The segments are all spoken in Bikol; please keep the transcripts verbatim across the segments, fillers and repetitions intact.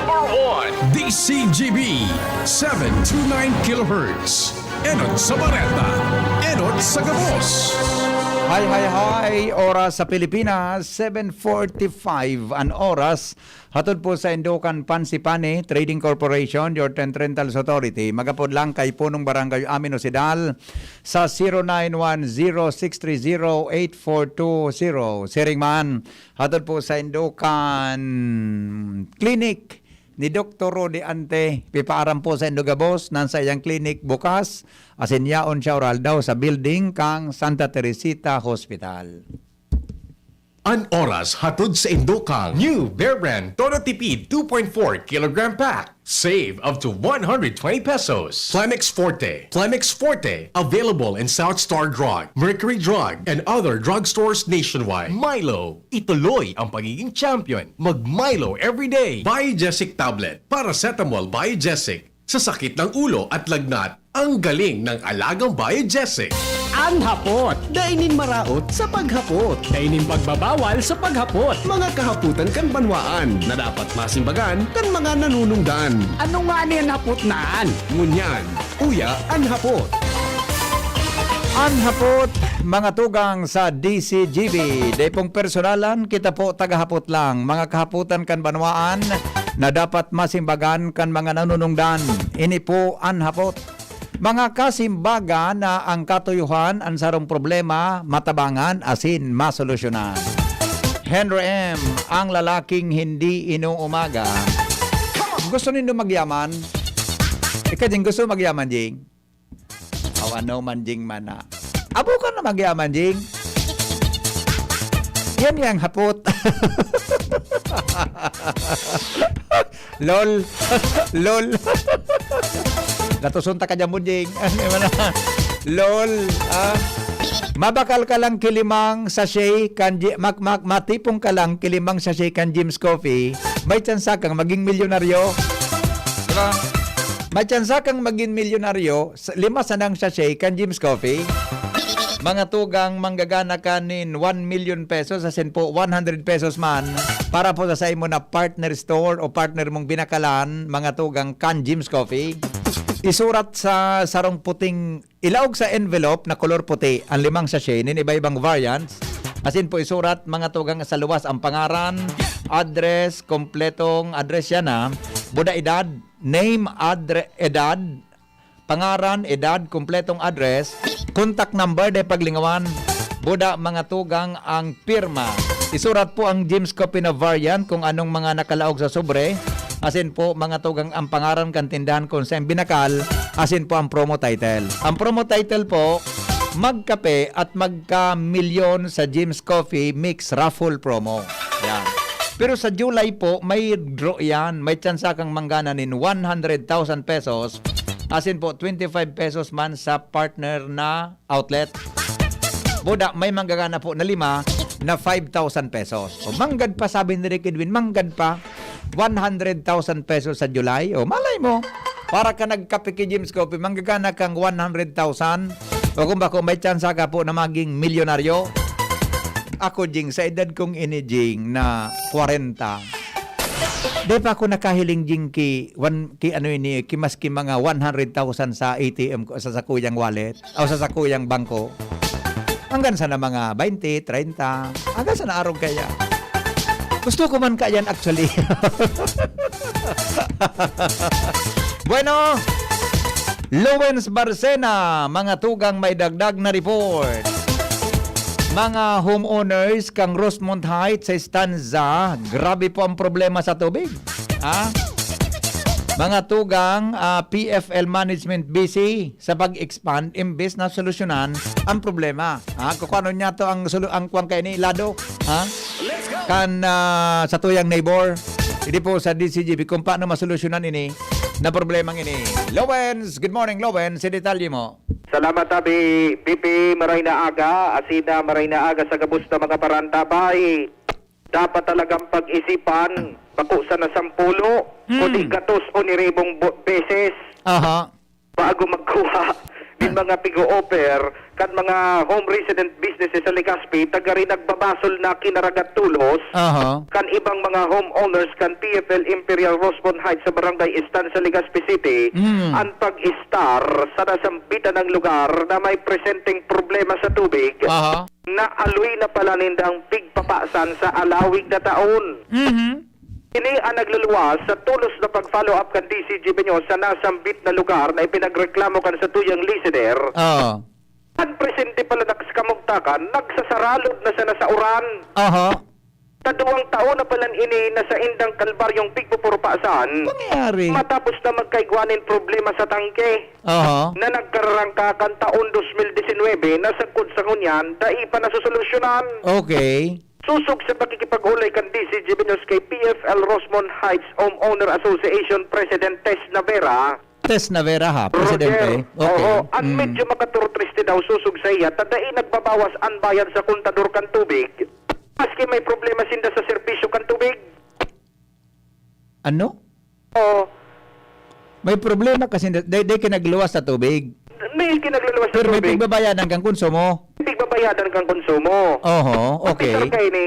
Power on. D C G B, seven two nine kilohertz. Enot sa Bareta, enot sa gabos. Hi, hi, hi! Oras sa Pilipinas, seven forty-five an oras. Hatod po sa Indukan Pansipani Trading Corporation, your Trent Rentals Authority. Magapod lang kay Punong Barangay Amin Osidal sa zero nine one zero six three zero eight four two zero. Siring man, hatod po sa Indukan Clinic ni Doktor Rudy Ante. Pipaaram po sa Indogabos nan saiyang clinic bukas, asin yaon siya oral daw sa building kang Santa Teresita Hospital. An oras hatod sa Indokang New Bear Brand Todo Tipid two point four kilogram pack. Save up to one hundred twenty pesos. Plemex Forte. Plemex Forte. Available in South Star Drug, Mercury Drug, and other drugstores nationwide. Milo. Ituloy ang pagiging champion. Mag Milo everyday. Biogesic Tablet. Paracetamol Biogesic. Sa sakit ng ulo at lagnat, ang galing ng alagang Biogesic. An hapot. Dai nin maraot sa paghapot. Dai nin pagbabawal sa paghapot. Mga kahapotan kan banwaan na dapat masimbagan kan mga nanunungdan. Ano nga ni an hapot na an? Ngunyan, uya an hapot. An hapot, mga tugang sa D C G B. Dai pong personalan, kita po tagahapot lang. Mga kahapotan kan banwaan na dapat masimbagan kan mga nanunungdan. Ini po an hapot. Mga kasimbagan na ang katuyohan an sarong problema, matabangan asin masolusyonan. Henry M, ang lalaking hindi inuumaga. Gusto nindo magyaman? Ika, Jing, gusto magyaman, Jing? Aw, ano man, Jing, mana? Abo ka na magyaman, Jing? Yan yang hapot. Lol. Lol. Gatuson ta ka dyan, Bunjing. Ano naman na? Lol. Ah. Mabakal ka lang kilimang sachet kan Ji-, mak-, mak-, matipong ka lang kilimang sachet kan Jim's Coffee, may tsansa kang maging milyonaryo. Diba? May tsansa kang maging milyonaryo, sa, lima sanang sachet kan Jim's Coffee. Mga tugang, manggagana ka nin one million pesos, asin po one hundred pesos man, para po sa saimo na partner store o partner mong binakalan, mga tugang, kan Jim's Coffee. Isurat sa sarong puting, ilaog sa envelope na kolor puti an limang sachet nin iba-ibang variants. Asin po isurat, mga tugang, sa luwas ang pangaran, address, kompletong address yan, ha. Buda, edad, name, adre-, edad, pangaran, edad, kompletong address, contact number, dai paglingawan. Buda, mga tugang, ang pirma. Isurat po ang Jim's Coffee na variant kung anong mga nakalaog sa sobre. Asin po, mga tugang, ang pangaran kan tindahan kung saan binakal. Asin po ang promo title. Ang promo title po, magkape at magkamilyon sa Jim's Coffee Mix Raffle Promo. Yan. Pero sa July po, may draw yan. May tsansa kang manggana nin one hundred thousand pesos. Asin po, twenty-five pesos man sa partner na outlet. Buda, may manggagana po na lima na five thousand pesos. O, manggad pa, sabi ni Rick Edwin, manggad pa, one hundred thousand pesos sa July. O, malay mo, para ka nagkape ki Jim's Coffee, manggagana kang one hundred thousand. O kung bako, may tsansa ka po na maging milyonaryo. Ako, Jing, sa edad kong ini, Jing, na kwarenta, di pa ako nakahiling, Jing, ki, one, ki ano ini, ki maski mga one hundred thousand sa A T M ko, sa sakuyang wallet, o sa sakuyang bangko. Hanggang sa na mga twenty, treinta, hanggang sa naarog kaya. Gusto ko man kayan, actually. Bueno, Lowens Barcena, mga tugang, may dagdag na report. Mga homeowners kang Rosemont Heights sa Stanza, grabe po ang problema sa tubig. Ha? Mga tugang, ah, P F L management busy sa pag-expand imbes na solusyonan ang problema. Ha? Kung ano niya to ang solu-, ang kuwan kayo ni Lado, ha? Kan, ah, sa tuyang neighbor, hindi po sa D C G B kung paano masolusyonan ini na problemang ini. Lowens, good morning, Lowens. Si detalye mo. Salamat, Abi. P P, maray na aga. Asina, maray na aga sa gabos na mga parantabay. Dapat talagang pag-isipan, bako sa nasampulo, Hmm. kundi gatos o niribong bo-, beses Aha. bago magkuha ng mga pigo-offer kan mga home resident businesses sa Legazpi, tagari nagbabasol na kinaragat tulos Aha. kan ibang mga homeowners kan P F L Imperial Rosmond Heights sa Barangay Estancia, Legazpi City, Mm. an pag-estar sa nasambitan ng lugar na may presenteng problema sa tubig Aha. na aloy na pala nindang pigpapasan sa alawig na taon. Mhm. Ini ang nagluluwas sa tulos na pag-follow up kan D C G Benyo sa nasambit na lugar na ipinagreklamo kan satuyang listener. Oo. An presente pala na sa kamugtakan, nagsasaralod na sana sa uran. Aha. Sa duwang taon na palan ini na saindang kalbaryong pigpupurpasan, Pangyayari. matapos na magkaigwa nin problema sa tangke Aha. na nagkararangka kan taon dos mil disinwebe na sagkod sa ngunyan, dai pa nasosolusyonan. Okay. Sosog sa pakikipag-olay kan D C G Benyo kay P F L Rosmond Heights Homeowner Association President Tess Navera, Tess Navera ha, Presidente. Roger, Okay. oo, an Mm. medyo makaturtriste daw sosog sa iya, ta dai nagbabawas an bayad sa kontador kan tubig. Maski may problema sinda sa serbisyo kan tubig. Ano? Oo. May problema kasi na, dai, dai ka nagluwas sa tubig. May kinagluwas sa Pero may tubig. pigbabayadan kang konsumo. Pigbabayadan kang konsumo. Oho, okay. Kapital kaini,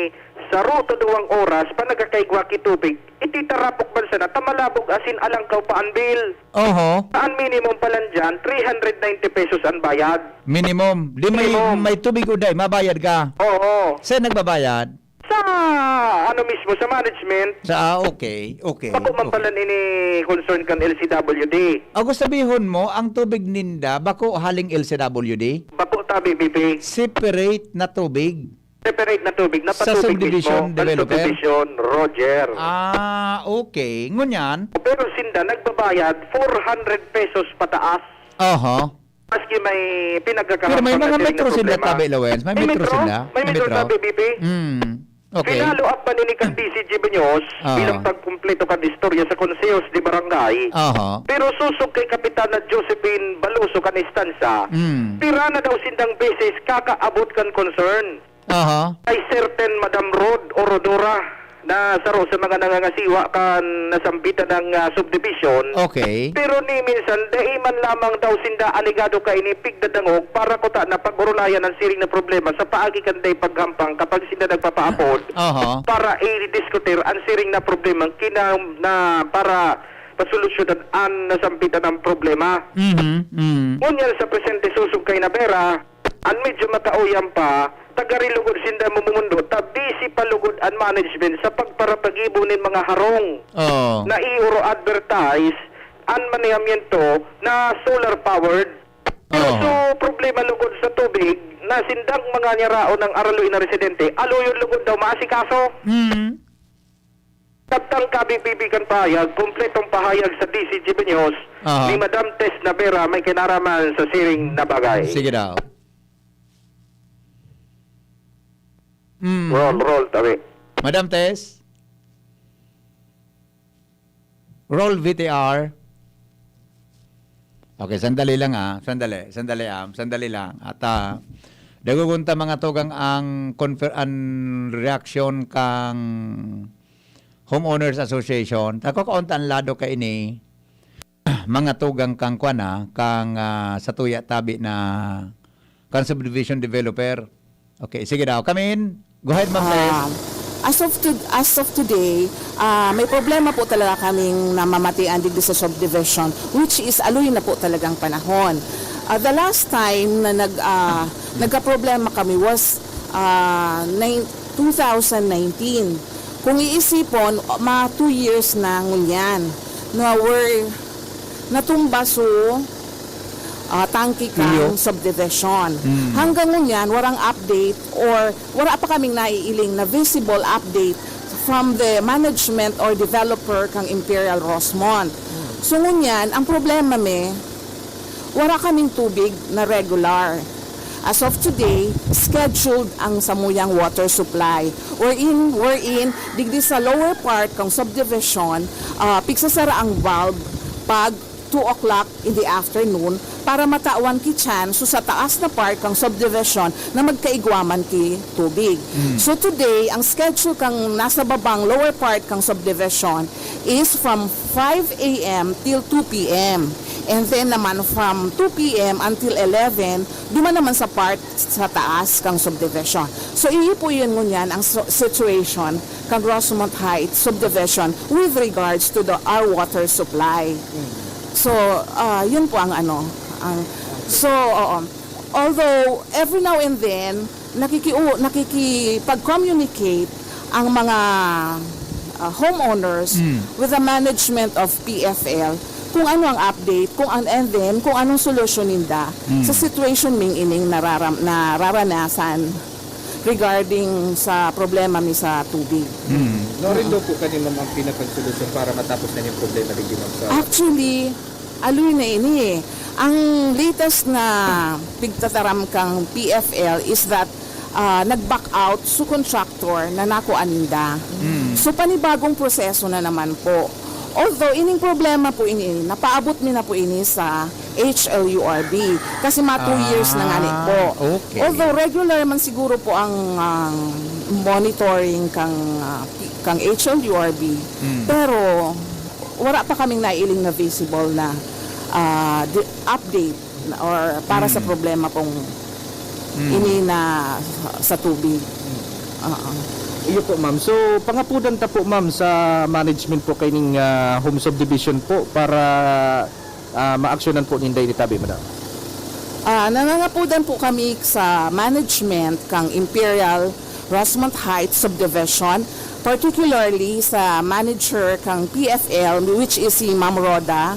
sa ruto duwang oras, pa nagkakaigwa ki tubig, ititarapok man sana, ta malabog asin alangkaw pa an bill. Oho. An minimum pa lang dyan, three hundred ninety pesos an bayad. Minimum. Di may, Minimum. may tubig o dai, mabayad ka. Oo. Saan nagbabayad? Sa, ano mismo, sa management. Sa, ah, okay, okay, Bako man okay. pala ini concern kan L C W D. Ako sabihon mo, ang tubig ninda, bako haling L C W D? Bako tabi, B P. Separate na tubig. Separate na tubig, na Sa patubig subdivision mismo, kan developer? subdivision, Roger. Ah, okay. Ngunyan? Pero sinda, nagbabayad four hundred pesos pataas. Aha. Maski may pinagkakahampan Pero may na mga siring na metro sila, problema. tabi, Lawens. May May metro metro? sila. May May metro, metro. tabi, B P? Hmm. Okay. Pinalo up pa nini kan D C G News Ah. bilang pagkumpleto kan istorya sa konsehos de barangay. Aha. Pero sosog kay Kapitana Josephine Baloso kan istansa, Hmm. pira na daw sindang beses kakaabot kan concern. Aha. Kay certain Madam Rod Orodora na saro sa mga nangangasiwa kan nasambitan ng, ah, subdivision. Okay. Pero ni minsan, dai man lamang daw sinda alegado kaini pigdadangog para kuta na pag-orolayan ang siring na problema sa paagi kan dai paghampang kapag sinda nagpapaapod Aha. para i-diskutir ang siring na problema kina-, na para pasolusyonan ang nasambitan ng problema. Mhm, mhm. Ngunyan sa presente sosog kay Navera, an medyo makauyam pa, tagari lugod sinda mumumundo, ta busy pa lugod an management sa pagparapagibo nin mga harong Oo. na i-oro advertise an manehamiento na solar powered. Pero Oo. so problema lugod sa tubig na sindang mga nyaraon ng araloy na residente, aluyon lugod daw maasikaso. Mm. Kabtang kabibibigan pahayag, kompletong pahayag sa D C G B News Aha. ni Madam Tess Navera may kinaraman sa siring na bagay. Sige daw. Mm. Roll, roll, tabi. Madam Tess? Roll V T R. Okay, sandali lang, ah. Sandali, sandali, ah. Sandali lang. At, ah, dagogon ta mga tugang ang confer-, an reaksyon kang Homeowners Association. Tako kaunta an lado kaini, mga tugang kang kwan, ah, kang, ah, satuya tabi na kan subdivision developer. Okay, sige daw. Come in. Go ahead, Ma'am Tess. Ah, as of to-, as of today, ah, may problema po talaga kaming namamatian digdi sa subdivision, which is aloy na po talagang panahon. Ah, the last time na nag-, ah, nagkaproblema kami was, ah, nine-, two thousand nineteen. Kung iisipon, mga two years na ngunyan na we're natumba so, ah, tangke kan Iyo. subdivision. Hmm. Hanggang ngunyan, warang update or wala pa kaming naiiling na visible update from the management or developer kang Imperial Rosmond. Hmm. So ngunyan, ang problema mi, wala kaming tubig na regular. As of today, scheduled ang samuyang water supply. Wherein, wherein, digdi sa lower part kang subdivision, ah, pigsasara ang valve pag two o'clock in the afternoon para matawan ki chance sa taas na part kang subdivision na magkaigwa man ki tubig. Mm. So today, ang schedule kang nasa babang lower part kang subdivision is from five a m till two p m. And then naman from two p m until eleven, duman naman sa part sa taas kang subdivision. So, iyo po yun ngunyan ang so- situation kang Rosemont Heights subdivision with regards to the our water supply. So, ah, yun po ang ano. Ang, so, oo. Although, every now and then, nakiki nakikipag-communicate ang mga ah, homeowners with the management of P F L kung ano ang update, kung an and then kung anong solusyon ninda sa situation ming ining nararam nararanasan regarding sa problema mi sa tubig. Norindo po kani, ma'am, ang pinakang solusyon para matapos na yung problema digdi, ma'am, sa Actually, aloy na ini eh. Ang latest na pigtataram kang P F L is that ah, nag-back out su contractor na nakuha ninda. So, panibagong proseso na naman po. Although, ining problema po ini, napaabot mi na po ini sa H L U R B. Kasi mga two years na nga ni po. Ah, okay. Although, regular man siguro po ang, ang monitoring kang, ah, pi- kang H L U R B. Pero, wala pa kaming nailing na visible na ah, di- update na- or para sa problema pong ini na sa tubig. Oo. Iyo po, ma'am. So, pangapudan ta po, ma'am, sa management po kaining ah, home subdivision po para ah, maaksyonan po ninda ini tabi, madam. Ah, nangangapudan po kami sa management kang Imperial Rosemont Heights Subdivision, particularly sa manager kang P F L, which is si Ma'am Rhoda,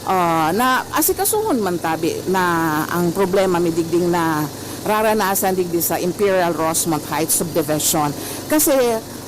ah, na asikasuhon man tabi na ang problema mi digding na raranasan digdi sa Imperial Rosemont Heights Subdivision. Kasi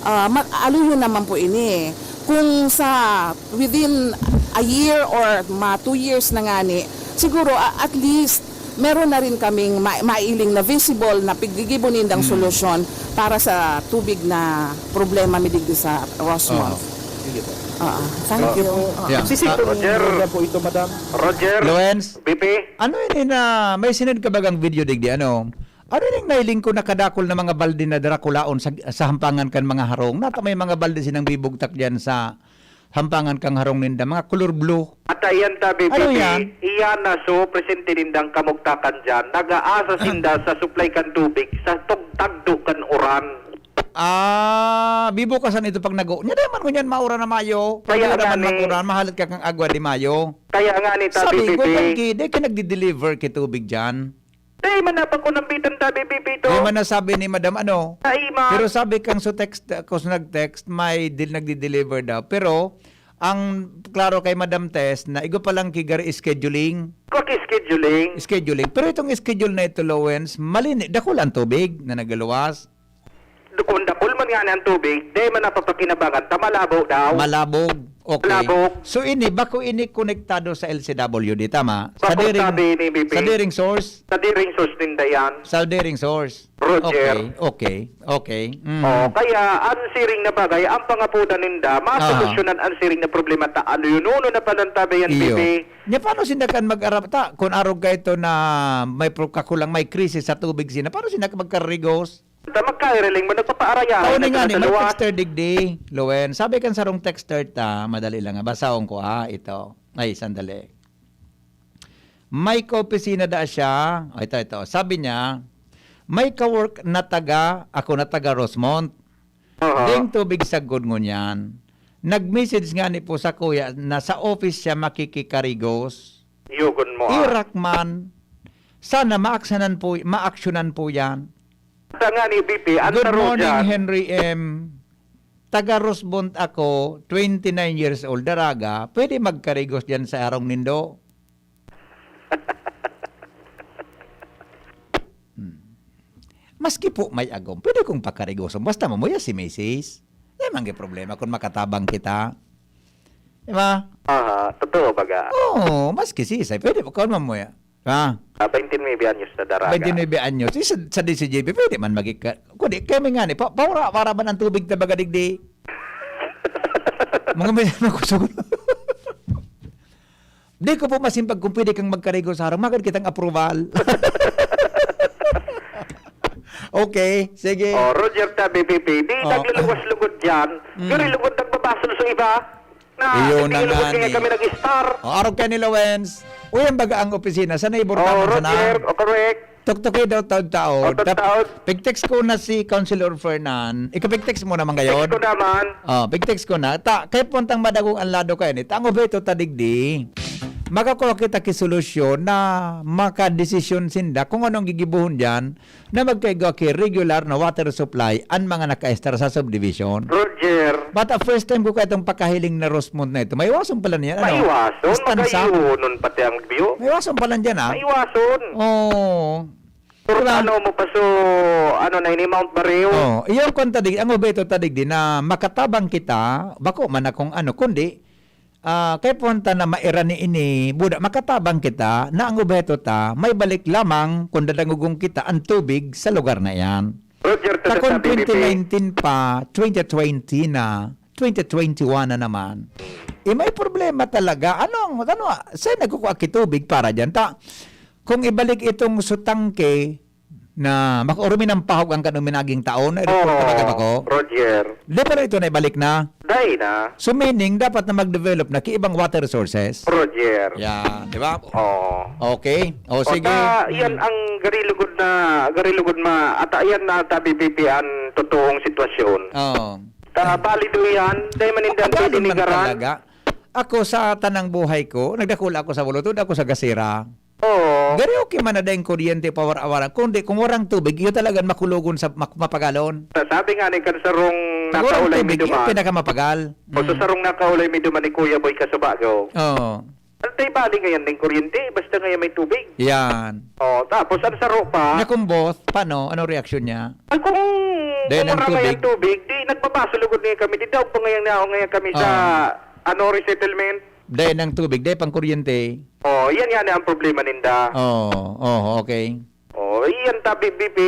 ah, ma- aluyon naman po ini eh. Kung sa within a year or mga two years na ngani, siguro a- at least meron na rin kaming ma- mailing na visible na piggigibo nindang solusyon para sa tubig na problema mi digdi sa Rosemont. Sige po. Oo. Thank you. Oo. Yeah. Si Sector Roger. Roda po ito, madam. Roger, Lawens, B P, ano ini na may sinend ka bagang video digdi ano? Ano ning nailing ko nakadakol na mga balde na darakulaon sa, sa hampangan kan mga harong? Nata may mga balde sinang bibugtak diyan sa hampangan kang harong ninda, mga color blue. At ayan tabi, Ano B P, yan? Iyan na so, presente nindang kamugtakan dyan. Nag-aasa sinda sa supply kan tubig, sa tugtagdo kan uran. Ah, bibukasan ito pag nago. Nya di man ngunyan maura na mayo. Pag Kaya di naman nga ni- maura, mahalat ka kang agwa di mayo. Kaya nga ni tabi, Sabi B ko, P. Yan ki, di ka nagdi-deliver ki tubig dyan. Di man na pagkunambitan tabi, B P, to. Di man nasabi ni Madam ano. Ay, ma. Pero sabi kang so text, kung nag-text, may dil nagdi-deliver daw. Pero, ang klaro kay Madam Tess na igo pa lang ki gari scheduling. Quick scheduling. Scheduling. Pero itong schedule na ito, Lawens, mali, dakul ang tubig na nagaluwas. Kung dakul man nga ang tubig, di man napapakinabangan ta, malabo daw. Malabog. Okay. Malabog. So ini, bako ini konektado sa L C W D, tama? Sa Bako diring, sabi ni B P. Sa diring source? Sa diring source ninda yan. Sa diring source. Roger. Okay, okay, okay. Mm. Oh, kaya ang siring na bagay, ang pangapudan ninda, masolusyonan ang siring na problema ta. Ano yun? Uno na palantabi yan, Iyo. B P. Nya, paano sinda kan mag-arap ta? Kung arog ka ito na may pro- kakulang, may krisis sa tubig sina, paano sinda kan magkarigos? Ta magkairiling mo, nagpapaarayahan Tao na ni nga sila ni, sa may luwas. texter digdi, Lowen. Sabi kan sarong texter ta, madali lang, ah, basahon ko, ah, ito. Ay, sandali. May kaopisina da siya. Oh, ito, ito. Sabi niya, may kawork na taga, ako na taga Rosemont. Aha. Ding tubig sagkod ngunyan. Nag-message nga ni po sa kuya na sa office siya makikikarigos. Yugon mo, ah. Irak man. Sana maaksanan po, maaksyonan po yan. Sa nga ni B P, ang Good taro morning, dyan. Henry M. Taga Rosbont ako, twenty-nine years old, daraga. Pwede magkarigos dyan sa harong nindo? Hmm. Maski po may agom, pwede kong pakarigoson. Basta mamuya si misis. Di man gay problema kung makatabang kita. Di ba? Aha, totoo baga. Oo, maski sisay, pwede po kung mamuya. Ha? Ah, twenty-nine anyos na daraga. Twenty-nine anyos. Sa, sa D C J B, pwede man magika. Kundi, kami nga ni, pa, paura, para man ang tubig na baga digdi. Mga may mga kusog. Di ko po masimpag kung pwede kang magkarigo sa harong. Magad kitang approval. Okay, sige. Oh, Roger ta, B P P. Di Oh. nagluluwas lugod dyan. Mm. Pero lugod nagbabasol sa iba. Na, Iyo hindi na nga lugod kaya ni. Kami nag-star. O, arog ka ni Lawens. Uyan baga ang opisina, sa neighbor Oh, ka man sana. Roger, oh, correct. Tuktuki daw taod-taod. Oh, taod-taod. Tap-, pig-text ko na si Councilor Fernan. Ikapig-text mo naman ngayon? Text ko naman. Oh, pig-text ko na. Ta, kay puntang madagong ang lado kayo ni. Tango ba ito tadigdi? Makakuha kita ki solusyon na makadesisyon sinda kung anong gigibuhon diyan na magkaigwa ki regular na water supply an mga nakaestar sa subdivision. Roger. But, ah, first time ko kaitong pakahiling na Rosmond na ito. Maiwason pala niyan, ano? Maiwason, Estansa. Magayonon pati ang view. Maiwason pala niyan, ah. Maiwason. Oo. Pero Diba? ano mo pa, so, ano na ini, Mount Bareo? Oh, iyon kung tadig, ang obeto tadig din na makatabang kita, bako man akong ano, kundi, ah, kay punta na mairani ini, buda, makatabang kita, na ang obeto ta, may balik lamang kung dadangugong kita ang tubig sa lugar na iyan. Roger, Takon Tata, B B P. twenty nineteen pa, twenty twenty na, twenty twenty-one na naman. Eh, may problema talaga. Anong, ano, saan nagkukuha ki tubig para dyan? Ta, kung ibalik itong sutangke na makaurumi ng pahog ang kanong minaging taon, na Oo, report talaga ba ko? Roger. Di ba ito na ibalik na? Dai na. So, meaning, dapat na mag-develop na ki ibang water resources? Roger. Yan, di ba? Oo. Okay. O, O, sige. ta, yan Mm. ang garilugod na, garilugod ma-, ata yan na ta, B B P, ang totoong sitwasyon. Oo. Ta, balido yan. Dai man ninda Mapagano man dinigaran. talaga? Ako, sa tanang buhay ko, nagdakula ako sa Bulutod, ako sa Gasira. Oo. Gari okay man na daing kuryente, power awara. Kundi kung warang tubig, iyo talagang makulogon sa mak-, mapagalon. Sabi nga ni kan sarong Kung warang nakaulay tubig, mi yun duman. pinakamapagal. O, sa Mm. sarong nakaulay mi duman ni Kuya Boy Casubago. Oo. Antay bali ngayon ning kuryente, basta ngayon may tubig. Yan. Oh, tapos ang saro pa. Na kung both, paano? Anong reaksyon niya? Ay, kung, Dahil kung ng wala ngayon tubig? tubig, di nagpapasulugod ngayon kami. Di daw pa ngayon na ako ngayon kami sa, Ah. ano, resettlement. Dahil ng tubig, dahil pang kuryente. Oh, yan yan ang problema ninda. Oo, oo, okay. Oh, iyan ta, B B P.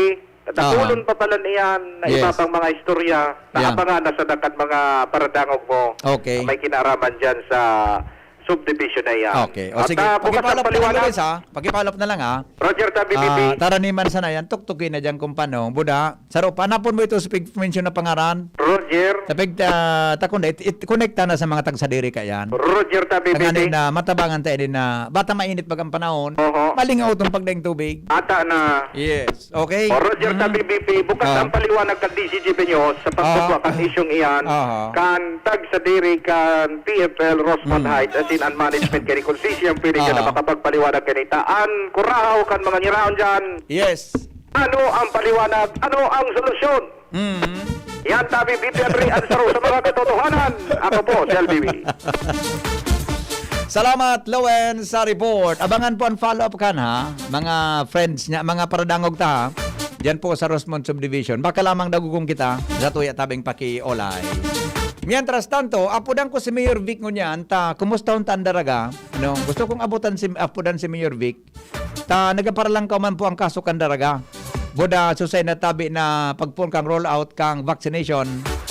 At Aha. Nakulon pa pala niyan na Yes. iba pang mga istorya na Yeah. abangan na sa dakat mga paradangog mo Okay. na may kinaraman dyan sa subdivision na iyan. Okay. O At, sige, ah, bukas ang pakipalap na lang, paliwanag. Luis, ha? Pakipalap na lang, ha? Roger, ta, B B P. Ah, taraniman sana yan. Tuktukin na dyan kung paano. Buda, saro, panapon mo ito sa pig-mention na pangaran. Roger. Sa pig-, ah, takon na, it-, it-, connecta na sa mga tagsadiri ka yan. Roger, ta, B B P. Ang ano na, matabangan tayo din na, bata mainit pag ang panahon, Oho. malingaw itong pagdaing tubig. Ata na. Yes. Okay? O, Roger, ta, Mm. B B P, bukas Ah. ang paliwanag kan D Z G B News sa pagkukwa Ah. kan isyong iyan, Ah. kan tagsadiri kan P F L Rosmond Mm. Heights, asin an management kani kung sisiyang pwede siya na Ah. makapagpaliwanag kanita. An kurahaw kan mga ngiraon dyan. Yes. Ano ang paliwanag? Ano ang solusyon? Mm. Yan, ta, B B P Henry, ang saro sa mga katotohanan. Ako po, si L B B. Salamat, Lowen, sa report. Abangan po ang follow-up kan, ha? Mga friends niya, mga paradangog ta, ha? Diyan po sa Rosmond Subdivision. Baka lamang dagugong kita sa tuya tabing pakiolay. Mientras tanto, apudan ko si Mayor Vic ngunyan, ta, kumusta ang tandaraga? No? Gusto kong abutan si, apudan si Mayor Vic. Ta, nagaparalang ka man po ang kaso kan daraga. Buda, susay na tabi na pagpon kang roll out kang vaccination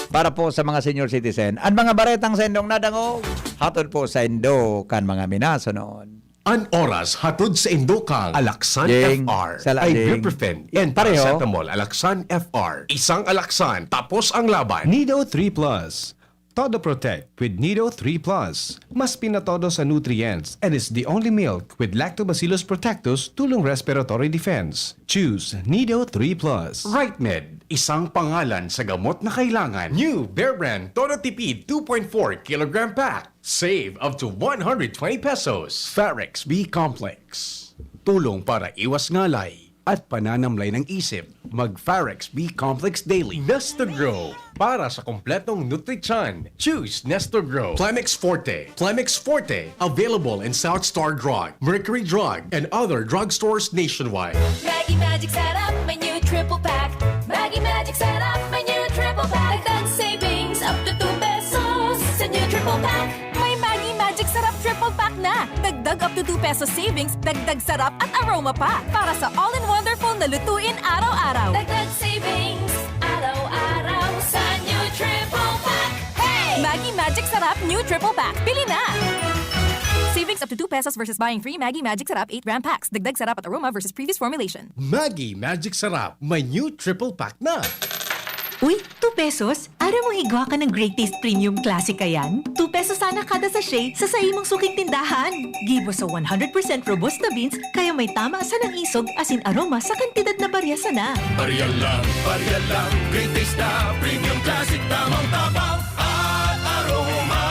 para po sa mga senior citizen. Ang mga baretang sa indong nadangog, hatod po sa indo kan mga minasunod. An oras hatod sa indo kang Alaxan Jing, F R, sala, Jing. Ibuprofen, and Pareho. Paracetamol, Alaxan F R. Isang Alaxan, tapos ang laban. Nido three plus. Todo Protect with Nido three plus. Mas pinatodo sa nutrients and is the only milk with Lactobacillus protectus tulong respiratory defense. Choose Nido three plus. Rightmed, isang pangalan sa gamot na kailangan. New Bear Brand Todo Tipid two point four kilogram pack. Save up to one hundred twenty pesos. Farex B Complex. Tulong para iwas ngalay at pananamlay ng isip. Mag Farex B Complex Daily. Nestogro, para sa kompletong nutritsan. Choose Nestogro. Plemex Forte. Plemex Forte. Available in South Star Drug, Mercury Drug, and other drugstores nationwide. Maggi Magic Sarap, may new triple pack. Maggi Magic Sarap, may new triple pack. Dagdag savings up to two pesos sa new triple pack. May Maggi Magic Sarap Triple Pack na! Dagdag up to two pesos savings, dagdag sarap at aroma pa para sa all-in-wonderful na lutuin araw-araw. Dagdag savings, araw-araw sa new Triple Pack. Hey! Maggi Magic Sarap New Triple Pack. Bili na! Savings up to two pesos versus buying three Maggi Magic Sarap eight gram packs. Dagdag sarap at aroma versus previous formulation. Maggi Magic Sarap, may new triple pack na. Uy, two pesos? Aram mo igwa ka ng Great Taste Premium Classic kayan? Two pesos sana kada sachet sa saimong suking tindahan. Gibo sa one hundred percent robusta beans, kaya may tama sanang isog, asin, aroma sa kantidad na barya sana. Barya lang, barya lang, Great Taste na Premium Classic, tamang tabang at aroma.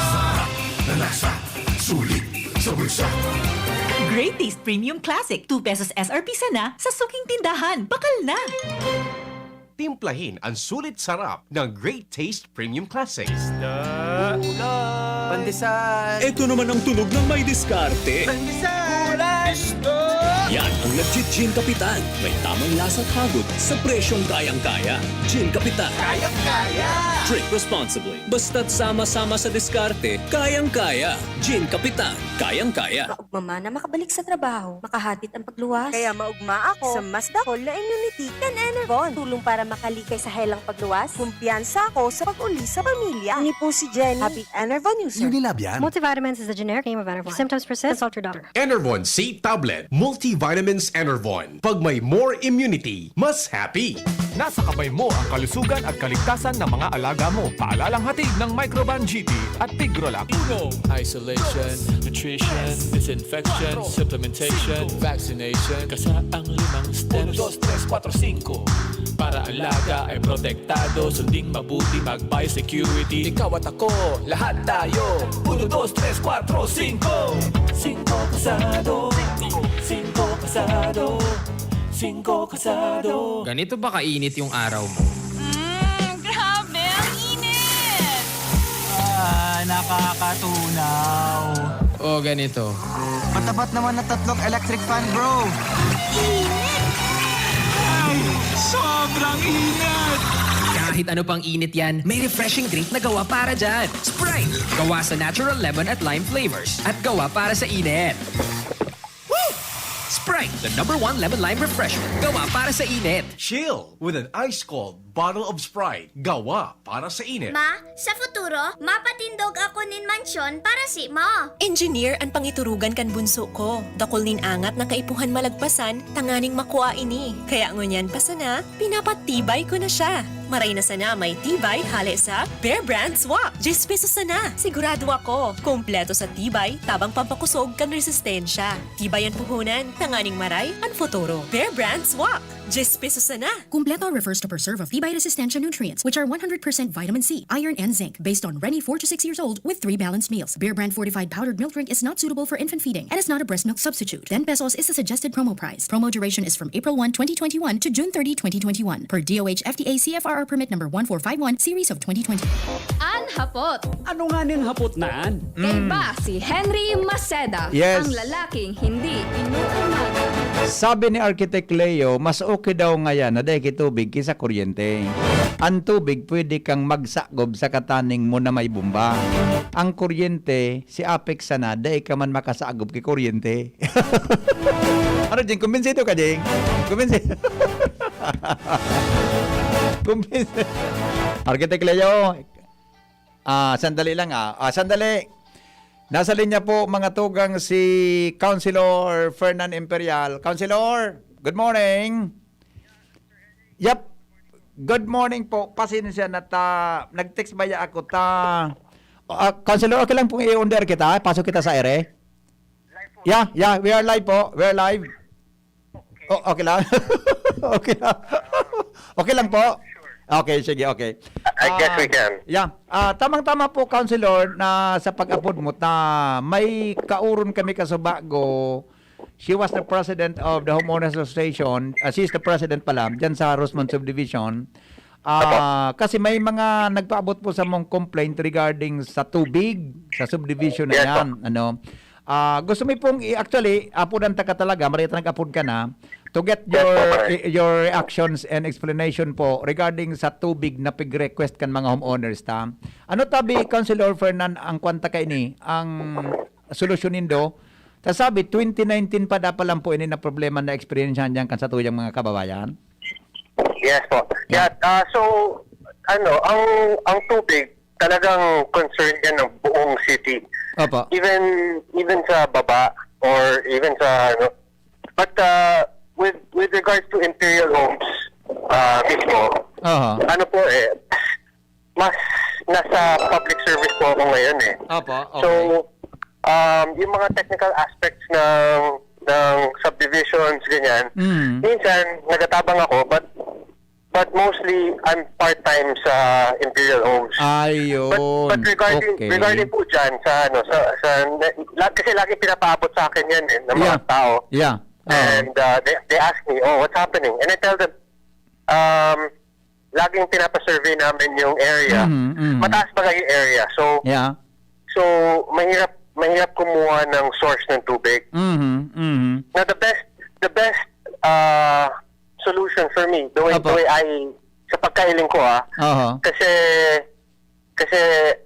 Sarap na lasa, sulit sa bulsa. Great Taste Premium Classic, two pesos S R P sana sa suking tindahan. Bakal na! Timplahin ang sulit sarap ng Great Taste Premium Classic. Isda. Ulam. Pandesal. Ito naman ang tunog ng may diskarte. Pandesal. Ulam. Isda. Yan ang nagji-Gin Kapitan. May tamang lasa at hagod sa presyong kayang-kaya. Gin Kapitan. Kayang-kaya. Drink responsibly. Basta't sama-sama sa diskarte, kayang-kaya. Gin Kapitan. Kayang-kaya. Maugma man na makabalik sa trabaho, makahatid ang pagluwas. Kaya maugma ako sa mas dakul na immunity kan Enervon. Tulong para makalikay sa helang pagluwas. Kumpiyansa ako sa pag-uli sa pamilya. Ini po si Jenny, happy Enervon user. Unilab yan. Multivitamins is the generic name of Enervon. If symptoms persist, consult your doctor. Enervon C Tablet Multivitamins Enervon. Pag may more immunity, mas happy. Nasa kamay mo ang kalusugan at kaligtasan ng mga alaga mo. Paalalang hatid ng Microban G T at Tigrolac. Uno. Isolation, nutrition, disinfection, supplementation, vaccination. Kasa ang limang steps. Uno, dos, tres, kuwatro, singko. Para alaga ay protektado, sunding mabuti, mag-biosecurity. Ikaw at ako, lahat tayo. Uno, dos, tres, kuwatro, singko. Singko kasado. Singko kasado. Singko kasado. Ganito ba kainit yung araw mo? Mm, grabe, ang init! Ah, nakakatunaw. O ganito. Matapat naman na tatlong electric fan, bro. Init! Ay, sobrang init! Kahit ano pang init yan, may refreshing drink na gawa para dyan. Sprite! Gawa sa natural lemon at lime flavors at gawa para sa init. Woo! Sprite, the number one lemon lime refreshment. Gawa para sa init. Chill with an ice cold bottle of Sprite. Gawa para sa init. Ma, sa futuro, mapatindog ako nin mansyon para simo. Engineer an pangiturugan kan bunso ko. Dakul nin angat na kaipuhan malagpasan tanganing makua ini. Kaya ngunyan pa sana, pinapatibay ko na siya. Maray na sana may tibay hale sa Bear Brand Swak. Diyes pesos sana. Sigurado ako, kompleto sa tibay, tabang pampakosog kan resistensya. Tibay an puhunan, tanganing maray an futuro. Bear Brand Swak. Diyes pesos sana. Kumpleto refers to preserve of tibay resistensya nutrients, which are one hundred percent vitamin C, iron, and zinc, based on Reni, four to six years old, with three balanced meals. Bear Brand fortified powdered milk drink is not suitable for infant feeding and is not a breast milk substitute. Ten pesos is the suggested promo price. Promo duration is from April one, twenty twenty-one to June thirty, twenty twenty-one, per D O H F D A C F R R permit number one four five one, series of twenty twenty. An hapot. Ano nga ning hapot na an? Kaiba si Henry Maceda, Yes. ang lalaking hindi inuunaga. Sabi ni Architect Leo, mas okay daw ngayan na dai ki tubig ki sa kuryente. An tubig pwede kang magsagob sa kataning mo na may bomba. Ang kuryente, si Apex sana, dai ka man makasagob ki kuryente. Ano, Jing? Kumbinsido ka, Jing? Kumbinsi-, kumbinsi-, Architect Leo, ah, sandali lang, ah. Ah, sandali. Nasa linya po, mga tugang, si Councilor Fernan Imperial. Councilor, good morning. Yep. Good morning po. Pasensya na ta. Nag-text baya ako ta. Ah, Councilor, okay lang pong i-on air kita. Pasok kita sa ere. Yeah, yeah, we are live po. We are live. Oh, okay lang. Okay lang. Okay lang po. Okay, sige, okay. I guess Ah, we can. Yeah. Ah, tamang-tama po, Councilor, na sa pag-apod mo ta, may kauron kami kasubago. She was the president of the Homeowners Association. Ah, she's the president pala, dyan sa Rosemont Subdivision. Ah, Apo. Kasi may mga nagpaabot po sa mong complaint regarding sa tubig sa subdivision na Yes, po. yan. Ano? Ah, gusto mi pong i-, actually, apodan ta ka talaga, marita nag-apod ka na, to get Yes, your, po, pare. i-, your reactions and explanation po regarding sa tubig na pig-request kan mga homeowners ta. Ano tabi, Councilor Fernan, ang kwanta ka ini, ang solusyon nindo? Ta sabi, twenty nineteen pa dapat lang po ini na problema na eksperyensyahan diyan kan satuyang mga kababayan? Yes po. Yeah. Yeah, ah, so, ano, ang, ang tubig, talagang concern yan ng buong city. Opo. Even, even sa baba, or even sa, ano, but, ah, with, with regards to Imperial Homes, ah, mismo, Aha. Ano po eh, mas nasa public service po ako ngayon eh. Opo, So, okay. um, yung mga technical aspects ng ng subdivisions, ganyan, Mm. minsan nagatabang ako, but but mostly I'm part-time sa Imperial Homes. Ayun. But, but regarding Okay. regarding po diyan sa ano sa sa na- la- kasi lagi pinapaabot sa akin 'yan eh ng mga Yeah. tao. Yeah. Oo. And uh, they they ask me, "Oh, what's happening?" And I tell them, um, laging pinapasurvey namin yung area. Mhm, mhm. Mataas ba yung area? So, Yeah. so mahirap mahirap kumuha ng source ng tubig. Mhm, mhm. Now the best the best uh, solution for me, the way Apo. the way I sa pagkahiling ko ah, Aha. kasi kasi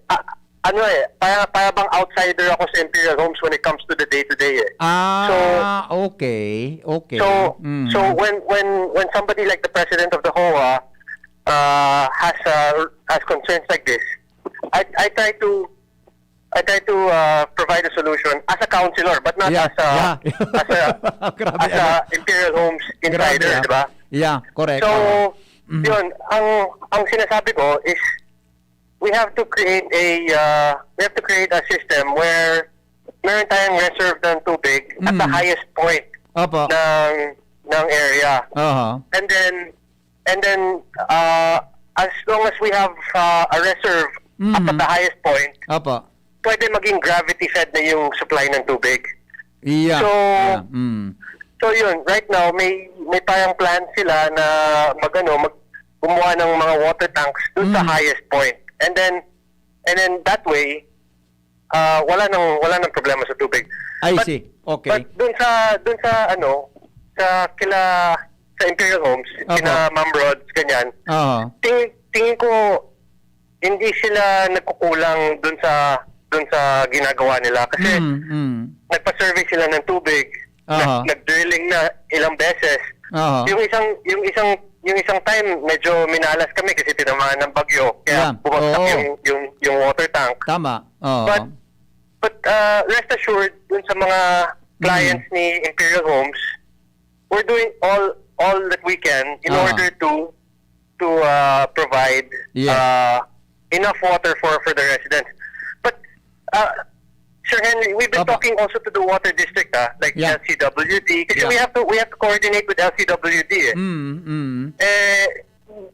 ah, ano eh, para para bang outsider ako sa Imperial Homes when it comes to the day to day eh. Ah, So, okay. Okay. So Mm. so when when when somebody like the president of the hoa uh, has uh, has concerns like this, I I try to I try to uh, provide a solution as a councilor, but not Yeah, as a yeah. as a Grabe, as a ano? Imperial Homes Grabe, insider, ah. di ba? Yeah, correct. So, Oo. Mhm. yun, ang ang sinasabi ko is we have to create a uh, we have to create a system where meron tayong reserve ng tubig at the Mm. highest point Opo. ng ng area. Aha. And then and then uh, as long as we have uh, a reserve Mhm. up at the highest point, Opo. pwede maging gravity fed na yung supply ng tubig. Yeah. So, yeah. Mm. So yun, right now may may parang plan sila na magano mag gumawa ng mga water tanks dun sa Mm. highest point. And then and then that way uh, wala nang wala nang problema sa tubig. I But- see. Okay. But dun sa dun sa ano sa kila sa Imperial Homes, Apo. kina Ma'am Rods, ganyan. Oo. Tingin, tingin ko hindi sila nagkukulang dun sa dun sa ginagawa nila kasi Mm, mm. nagpa-survey sila ng tubig, Aha. nag, nag-drilling na ilang beses. Aha. Yung isang yung isang yung isang time medyo minalas kami kasi tinamaan ng bagyo kaya Yeah. bumagsak Oo. yung yung yung water tank. Tama. Oo. But but uh, rest assured dun sa mga clients ni Imperial Homes, we're doing all all that we can in Ah. order to to uh, provide Yes. uh, enough water for for the residents. But uh, Sir Henry, we've been Opo. talking also to the water district, ah, like Yeah. L C W D, kasi Yeah. we have to we have to coordinate with L C W D eh. Mm, mm. Eh,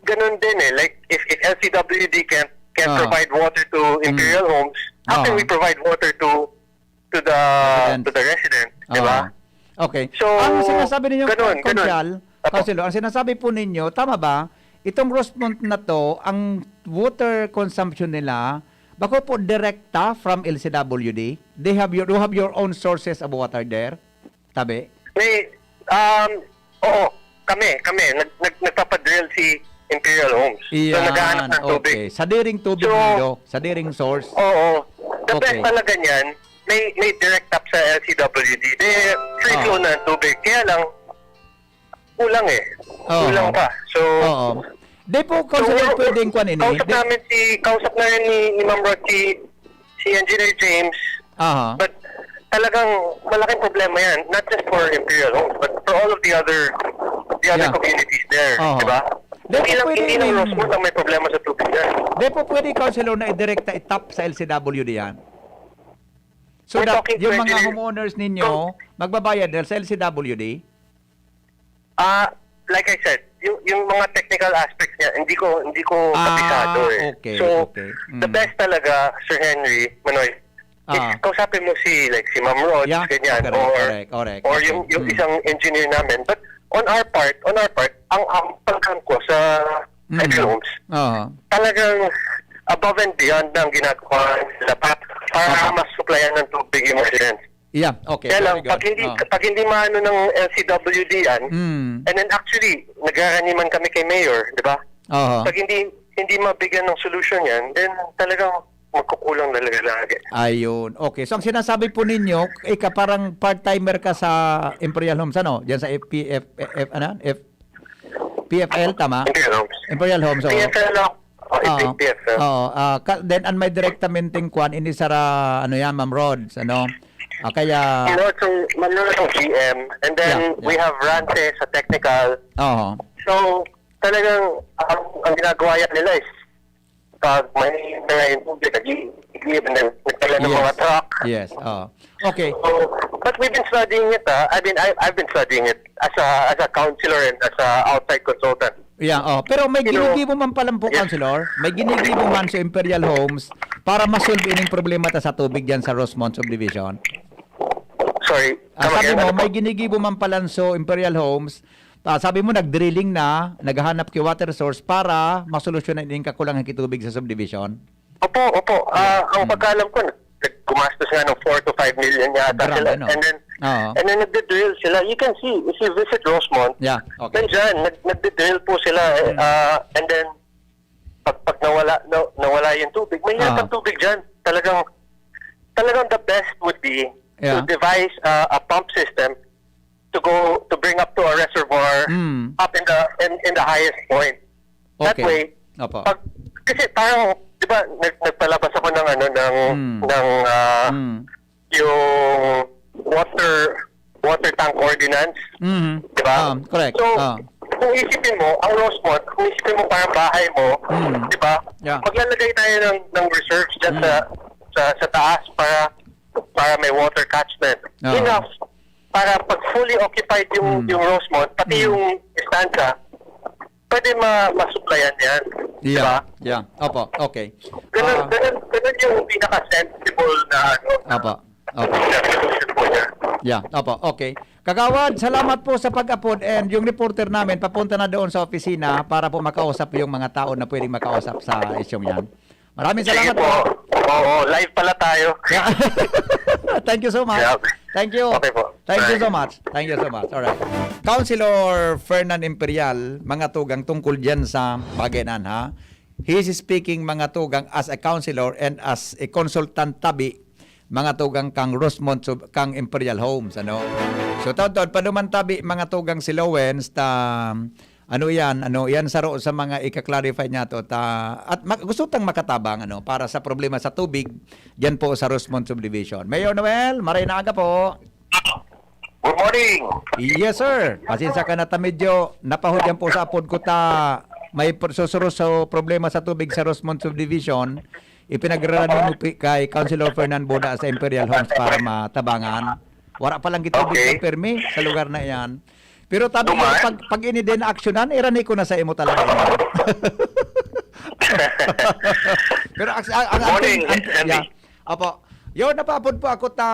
ganun din eh. Like if if L C W D can can Ah. provide water to Imperial Homes, how can Ah. we provide water to to the Residents. to the residents, di ba? Ah. Okay. So, ang sinasabi ninyo, ganun, Konsehal, ganun. Apo. Councilor, ang sinasabi po ninyo, tama ba? Itong Rosemont na to, ang water consumption nila, bako po direkta from L C W D? They have your, you have your own sources of water there? Tabi? May, um, oo, kami, kami, nag, nag, nagpapadrill si Imperial Homes. So, Iyan, naghahanap ng tubig. Okay. Sadiring tubig So, ninyo, sadiring source. Oo. The Okay. best talaga niyan, may, may direct tap sa L C W D. May free Ah. flow na ang tubig. Kaya lang, kulang eh. Oo. Kulang pa. So, Oo. Di po, so, Councilor, pwedeng kwan ini. Kausap Di- namin si, kausap namin ni, ni Ma'am Rod, si, si Engineer James. Aha. But talagang malaking problema yan. Not just for Imperial Homes, but for all of the other the other Yeah. communities there. Oo. Di ba? Di Hindi po lang, pwede hindi lang yung- Rosemont ang may problema sa tubig dyan. Di po pwede, Councilor, na idirekta itap sa L C W D yan? So We're that talking to yung mga engineer- homeowners ninyo, magbabayad dahil sa L C W D? Ah, like I said, yung, yung mga technical aspects niya, hindi ko hindi ko Ah, kabisado eh. okay, So, okay. the Mm. best talaga, Sir Henry, Manoy, is Ah. kausapin mo si like si Ma'am Rod, Yeah, ganyan, correct, or correct, correct, or correct. yung yung Mm. isang engineer namin. But on our part, on our part, ang ang pagkam ko sa Mm. Imperial Homes, Oo. talagang above and beyond na ang ginagawa nila para, para Tama. mas supplyan ng tubig yung residents. Yeah, okay. Kaya lang, Very good. pag hindi, Oo. pag hindi maano ng L C W D yan, Mm. and then actually, nagraraniman kami kay Mayor, di ba? Oo. Pag hindi hindi mabigyan ng solusyon yan, then talagang magkukulang talaga lagi. Ayun. Okay. So, ang sinasabi po ninyo, ika parang part-timer ka sa Imperial Homes, ano? Diyan sa F P F, F, ano? F, P F L, tama? Imperial Homes. Imperial Homes, oo. P F L lang. Oh, Oo. P F L. Oo. Ah, ka, then, an may direktamente kwan, ini sara, ano yan, Ma'am Rods, ano? Ah, kaya, Manood ang, manood ang G M, and then Yeah, yeah. we have Rante sa technical. Oo. So, talagang ang, ang ginagawa yan nila is pag may mga yung tubig, nag-iigib, nagdala ng mga Yes. Truck. Yes. Oh. Okay. So, but we've been studying it, ah. I mean, I, I've been studying it as a as a counselor and as a outside consultant. Yeah, oh. Pero may Pero- ginigibo man pala po, Yes. Councilor. May ginigibo man sa Imperial Homes para ma-solve ining problema ta sa tubig diyan sa Rosemont Subdivision. Sorry. Ah, come sabi again, mo, ano po? May ginigibo man pala so Imperial Homes. Ah, sabi mo, nag-drilling na, naghahanap ki water source para masolusyonan ining kakulangan ki tubig sa subdivision. Opo, opo. Ah, ang Hmm. pagkaalam ko, nag- gumastos nga ng four to five million yata Grabe, sila. no? And then, Oo. and then nagde-drill sila. You can see, if you visit Rosemont, Yeah, okay. nandyan, nag, nagde-drill po sila. Eh, Hmm. ah, and then, pag, pag nawala, na, nawala yung tubig, may Ah. yatang tubig dyan. Talagang, talagang the best would be Yeah. to devise uh, a pump system to go to bring up to a reservoir Mm. up in the in, in the highest point. That Okay. way, Opo. pag, kasi parang, di ba, nag, nagpalabas ako ng ano, ng, Mm. ng ah, Mm. yung water water tank ordinance, Mhm. di ba? Ah, correct. So, Ah. kung isipin mo, ang Rosemont, kung isipin mo parang bahay mo, Mm. di ba? Yeah. Maglalagay tayo ng, ng reserves dyan Mm. sa, sa sa taas para para may water catchment. Ah. Enough para pag fully occupied yung Mm. yung Rosemont, pati Mm. yung estancia, pwede ma masuplayan yan. Di Yeah. ba? Yeah. Opo. Okay. Ganun, Ah, ganun, ganun yung pinaka-sensible na ano. Opo. Opo. Na solution po niya. Yeah, opo. Okay. Kagawad, salamat po sa pag-apod and yung reporter namin papunta na doon sa opisina para po makausap yung mga tao na pwedeng makausap sa isyong yan. Maraming Sige salamat po. po. Oo, live pala tayo. Yeah. Thank you so much. Yeah. Thank you. Okay po. Thank you Bye. so much. Thank you so much. All right. Councilor Fernand Imperial, mga tugang, tungkol diyan sa bagay na, ha? He is speaking, mga tugang, as a councilor and as a consultant tabi, mga tugang, kang Rosemont, sub- kang Imperial Homes, ano? So, taon-taon, paduman tabi, mga tugang, si Lowens, ta, ano yan, ano, yan saro sa mga ika-clarify niya to, ta, at ma- gusto tang makatabang, ano, para sa problema sa tubig, diyan po sa Rosemont Subdivision. Mayor Noel, maray na aga po. Good morning. Yes, sir. Pasensya ka na ta medyo napahod yan po sa apod ko ta may pr- susuro sa problema sa tubig sa Rosemont Subdivision. Ipinagrarani mo pi- kay Councilor Fernand Boda sa Imperial Homes para matabangan. Wala pa lang gitubig Okay. ng permi sa lugar na yan. Pero tabi mo, Duman? pag, pag ini din aksyonan, irani ko na sa imo talaga yan. Pero ang, ang, ang, Morning, ang- Andy. yeah. Opo. Yo, napaapod po ako ta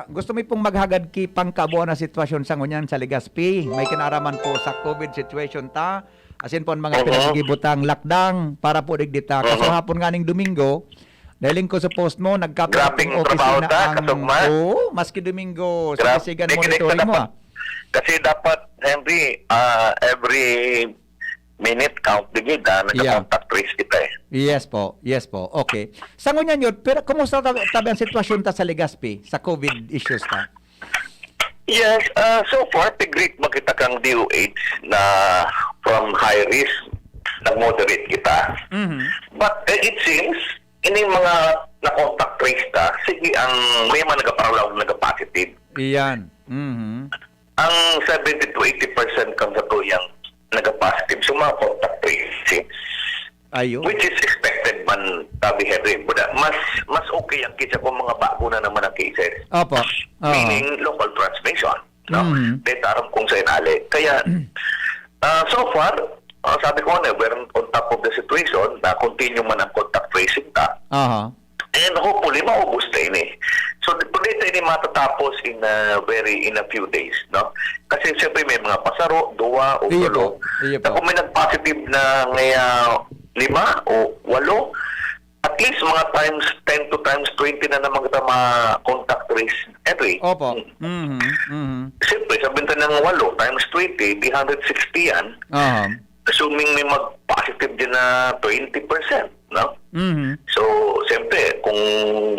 gusto mi pong maghagad ki pangkabuan na sitwasyon sa ngunyan sa Legazpi. May kinaraman po sa COVID situation ta. Asin po ang mga Mhm. pinagigibutang lakdang para po digdi ta. Kaso Mhm. hapon nga ning Domingo, dahil ko sa post mo, nagkapit Grabing ang trabaho opisina ta, ang kasugma. Oo, maski Domingo, Grab- sige, sige, Sige, monitoring mo, dapat, ah. Kasi dapat, Henry, ah, every minute count digid, ah, nagka-contact trace kita eh. Yes po. Yes po. Okay. Sa ngunyan yun, pero kumusta ta- tabi ang sitwasyon ta sa Legazpi, sa COVID issues ta? Yes, ah, so far, pigreet makita kang D O H na from high risk, nag-moderate kita. Mhm. But eh, it seems, ining mga na-contact trace ta, sige ang may mga nagaparalag, nagapositive. Iyan. Mhm. Ang seventy to eighty percent kan sa tuyang nagapositive sa mga contact tracing. Ayo. Which is expected man, sabi Henry. Buda, mas mas okay ang kitsa kung mga bago na naman ang cases. Opo. Oo. Meaning local transmission. No? Mhm. Dahil aram kung saan ali. Kaya, ah, so far, ah, sabi ko na, we're on top of the situation na continue man ang contact tracing ta. Aha. And hopefully, maubos na ini. So, di- pwede ta ini matatapos in a very, in a few days, no? Kasi siyempre may mga pasaro, duwa o Iyo tulo. po. Iyo Na po. kung may nag-positive na ngaya lima o walo, at least mga times ten to times twenty na naman kita ma-contact trace, Henry. Opo. Hmm. Mhm. Mhm. Siyempre, sa benta ng walo times twenty, di hundred sixty yan. Aha. Assuming may mag-positive din na twenty percent, no? Mhm. So, siyempre, kung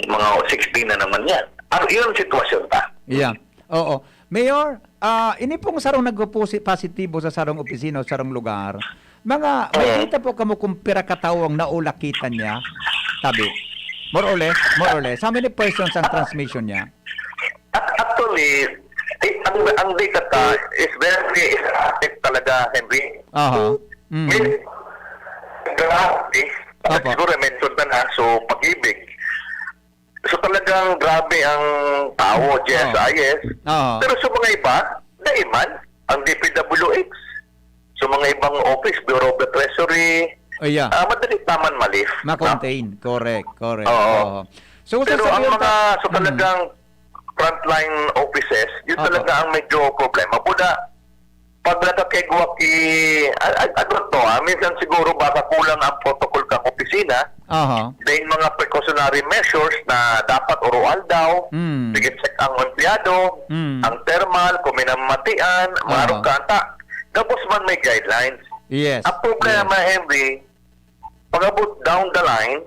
mga sixteen na naman yan, ano, yun ang sitwasyon ta. Yeah. Oo. Mayor, ah, ini pong sarong nagpo-posi-, positibo sa sarong opisina o sarong lugar, mga, may Oo. kita po kamo kung pira ka tawo ang naulakitan niya? Tabi. More or less, more or less. How many persons ang transmission niya? At actually, eh, ang, ang data ta is very erratic talaga, Henry. Aha. Mm. Grabe. Apo. Siguro mention na na, so, Pag-ibig. So, talagang grabe ang tao, G S I S. Oo. Pero sa mga iba, dai man. Ang D P W H, sa mga ibang office, Bureau of the Treasury, Oh, yeah. ah, madali pa man ma-lift, no? Ma-contain. Correct, correct. Oo. Oo. So, Pero ang sasabihin mga, ta- so, Mm. talagang frontline offices, yun Apo. talaga ang medyo problema. Buda, pag nakakigwa ki-, a-, a-, ano to, ah, minsan siguro baka kulang ang protocol kang opisina, Aha. then mga precautionary measures na dapat oroaldaw, Mm. sige-check ang empleyado, Mm. ang thermal, kung may namatian, Aha. marong kanta. Gabos man may guidelines. Yes. Ang problema, Yes. Henry, pag-abot down the line,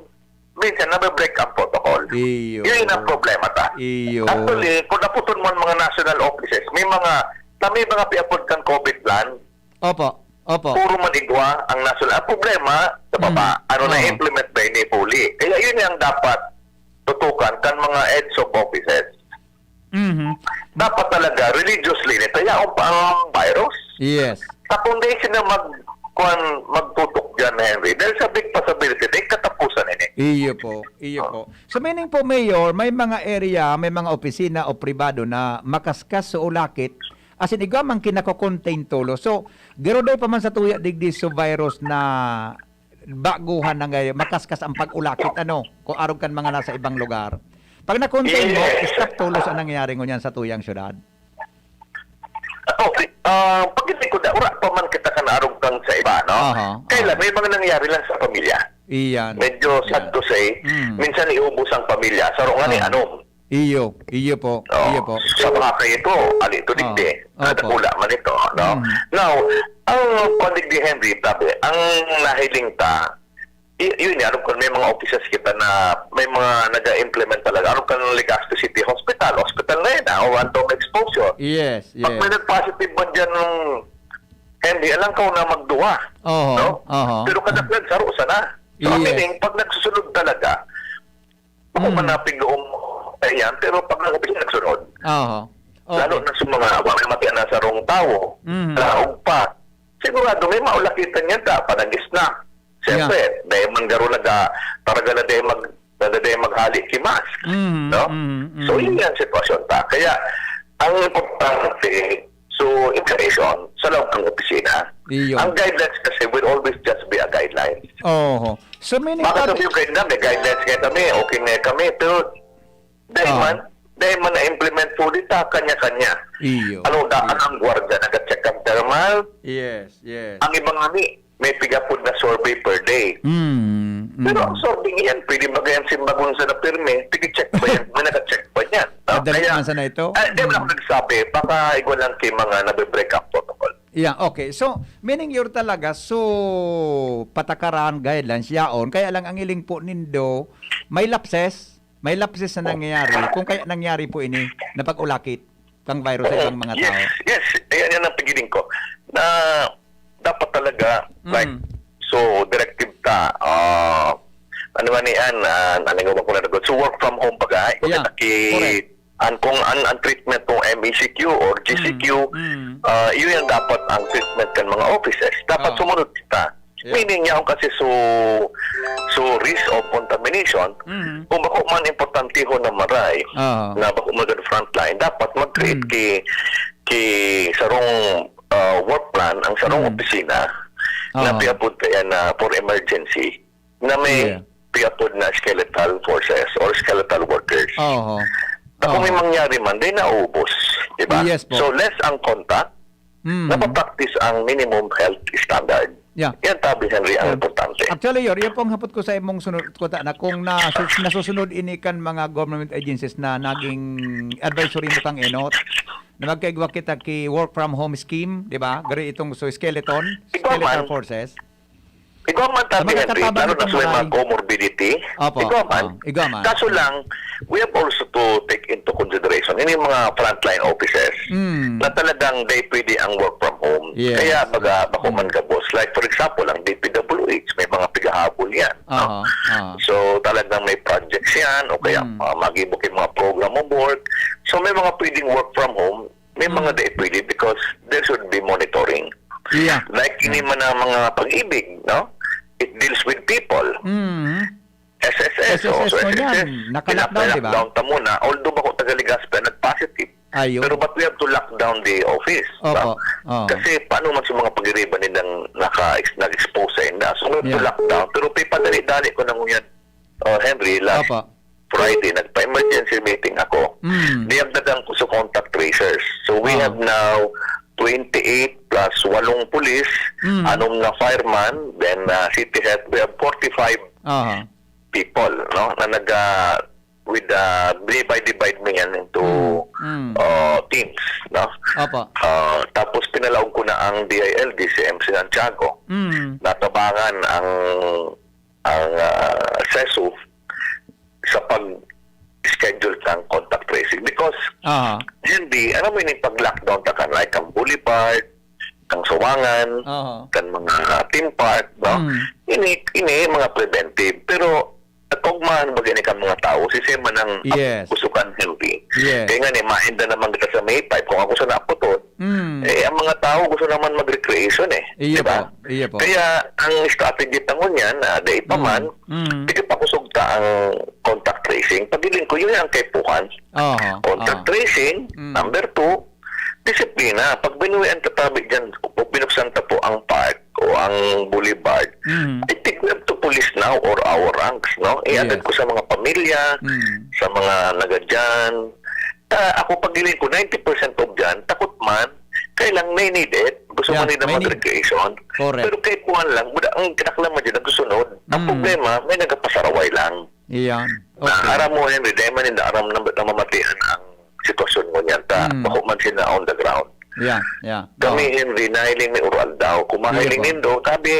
minsan nabe-break ang protocol. Iyo. Yun ang problema ta. Iyo. Actually, kung naputon mo ang mga national offices, may mga, na may mga piapod kang COVID plan, Opo. Opo. puro man igwa ang national. Ang problema, sa baba, Mm. ano Oo. na-implement ba ini fully? Kaya yun yung dapat tutukan kan mga heads of offices. Mhm. Dapat talaga, religiously, nito yaon pa ang virus. Yes. Sa kung di sila mag-, kuwan, magtutok dyan, Henry, dahil sa big possibility, di katapusan ini. Iyo po, iyo Oh. po. So, meaning po, Mayor, may mga area, may mga opisina o pribado na makaskas sa ulakit, as in, igwa man kinako-contain tolos. So, garuday pa man sa tuya digdi so virus na baguhan na ngayon, makaskas ang pag-ulakit, ano, kung arog kan mga nasa ibang lugar. Pag na-contain mo, Yes. stop tolos ang nangyayari ngunyan sa tuyang syudad. Okay. Ah, pag hindi ko da, wala pa man kita kan arog kang sa iba, no? Aha, Kaya aha. lang, may mga nangyayari lang sa pamilya. Iyan. Medyo sad Iyan. to say, Mm. minsan iubos ang pamilya. Sa rungan ni Ah. anom. Iyo, iyo po, Oo. iyo po. Sa mga kayo ito, ali ito Oo. digdi. Opo. Nadakula man ito, no? Mm. Now, ang pandigdi, Henry, tabi, ang nahiling ta, y-, yun, alam ko, may mga offices kita na may mga nag-implement talaga. Alam ka ng Legazpi City Hospital, hospital na yun, ah, o random exposure. Yes, Pag may yes. nag-positive man dyan, Henry, alam ka na magduwa, Oho, no? oho. Pero kadaklan, saro sana. So, Yes. meaning, pag nagsusunod talaga, Ako Mm. man napigdoon mo, ayan, pero pag nagsunod, Oho. Lalo Okay. na sa mga, wa may matian na sarong tawo, Mhm. laog pa. Sigurado may maulakitan yan ta, panagis na. Siyempre, Yeah. dahil man garo naga-, talaga na dahil mag-, na dahil maghali ki mask, Mhm, no? mhm, So, mhm. yun yan sitwasyon ta. Kaya, ang importante, so, information sa loob ng opisina. Iyo. Ang guidelines kasi will always just be a guideline. Oho. So, meaning Bakit tabi sabi yung guide na, may guidelines nga kami, okay nga kami, pero dahil Ah. man, dahil man na-implement po dito, kanya-kanya. Iyo. Ano, daan Iyo. ang gwardiya, nag-check ang thermal. Yes, yes. Ang ibang ani, may pigapod na survey per day. Mm, Pero mm. ang survey niyan, pwede ba kayang simbagon sa napirme? Pigi-check ba yan? May naka-check ba yan? No? Madali Kaya, man sana ito? ah, di ba Mm. ako nagsabi, baka igwa lang kay mga nabe-break ang protocol. Yeah, okay. So, meaning you're talaga, so, patakaran, guidelines, yaon. Kaya lang ang hiling po nindo, may lapses, may lapses na Oh. nangyayari. Kung kaya nangyari po ini, na pag-ulakit kang virus sa Oh, ibang mga yes, tao. yes. Ayan yan ang pigiling ko. Na dapat talaga, Mm. like, so, directive ta, ah, ano man yan, ah, nalingawan ko na nagod. So, work from home pa, guys. Yeah, Kita ki-, correct. an, kung an, ang treatment kung M E C Q or G C Q, Mm, mm. ah, yun yung dapat ang treatment kan mga offices. Dapat Ah. sumunod kita. Yeah. Meaning niya, kung kasi so, so risk of contamination, Mm. kung bako man importantiho na maray, Ah. na bako man gad frontline, dapat mag-create Mm. ki, ki sarong, ah, work plan, ang sarong Mm. opisina, na Ah. piapod kaya na for emergency, na may Yeah. piapod na skeletal forces or skeletal workers. Oho. Bako may Oho. mangyari man, di naubos, di ba? Yes po. So, less ang contact, Mm. napapractice ang minimum health standard. Yeah. Yan, tabi, Henry, ang Yeah. importante. Actually, Yor, yan po ang hapot ko sa imong sunod, kuta na kung nasus-, nasusunod ini kan mga government agencies na naging advisory mo kang enot, na magkaigwa kita ki work from home scheme, di ba? Gari itong so skeleton, Ikaw skeletal man. forces. Ikaw man, Sa tabi, mga Henry, katabang lalo na itong sa may mga maray. comorbidity. Opo, Ikaw man. oh, ikaw man. Kaso lang, we have also to take into consideration, yun yung mga frontline officers Mm. na talagang they pwede ang work from home. Yes, Kaya baga, yes. bako man Mm. gabos. Like, for example, ang D P W H, may mga pigahabol yan, no? Aha, aha. So, talagang may projects yan, o kaya, Mm. ah, mag-ibo kayong mga program of work. So, may mga pwedeng work from home, may mga Mm. di pwede because there should be monitoring. Iya. Like ini man ang mga pag-ibig, no? It deals with people. Mm. S S S, S S S oh, so ngunyan, S S S, naka-lockdown, di ba? Pinapa-lockdown ta muna. Although bako taga Legazpi, nag-positive. Ayun. Pero but we have to lock down the office, Opo. no? Oo. Kasi paano man sa mga pagiriba nilang naka-ex-, nag-expose sa inda? So we have to Yeah. lock down. Pero pipadali-dali ko na ngunyan, oh, Henry, last Opo. Friday, nagpa-emergency meeting ako. Mm. Niyagdagan ko sa contact tracers. So we Ah. have now twenty-eight plus walong pulis, Mm. anom na fireman, then, ah, city health, we have forty-five Aha. people, no, na nag, ah, with, ah, divide, divide mo yan into, Mm, mm. ah, teams, no? Opo. Ah, tapos pinalaog ko na ang D I L D C M Santiago. Mm. Natabangan ang, ang, ah, sesu sa pag-schedule ng contact tracing. Because, Aha. hindi, alam mo yun, yung pag-lockdown ta kan, like, ang Boulevard, ang Sawangan, Aha. kan mga theme park, no? Mm. Ini, ini mga preventive. Pero, nagkaugmahan ba gani kan mga tao? Si Sema nang Yes. kusukan, Henry. Yes. Kaya nga ni, mainda naman kita sa May five. Kung ako sa naputon, Mm. eh, ang mga tao gusto naman mag-recreation eh. Iyo Di ba? po. Iyo po. Kaya, ang strategy ta ngunyan, ah, dai pa Mm. man, Mm. sige pa kusog ta ang contact tracing. Paghiling ko, yun ang kaipuhan. Aha, Contact aha. tracing, Mm. number two, disiplina. Pag binuwian ta tabi dyan, o binuksan ta po ang park o ang boulevard, Mm. I think we have to police now or our ranks, no? Iagad Yes. ko sa mga pamilya, Mm. sa mga nagadyan. Ah, ako, paghiling ko, ninety percent of dyan, takot man, kaya lang, may need it. Gusto Yeah, man nila may need. mag-recreation. Correct. Pero kaipuhan lang, buda, ang kinakailangan dyan, nagsusunod. Ang Mm. problema, may nagapasaraway lang. Iyan. Na Okay. aram mo, Henry, dahil man hindi aram na, na mamatian ang sitwasyon mo niyan. Ta, Mm. bako man sila on the ground. Yeah, yeah. Kami, Oo. Henry, nahiling ni Ural daw. Kung mahiling Sige po. nindo, sabi,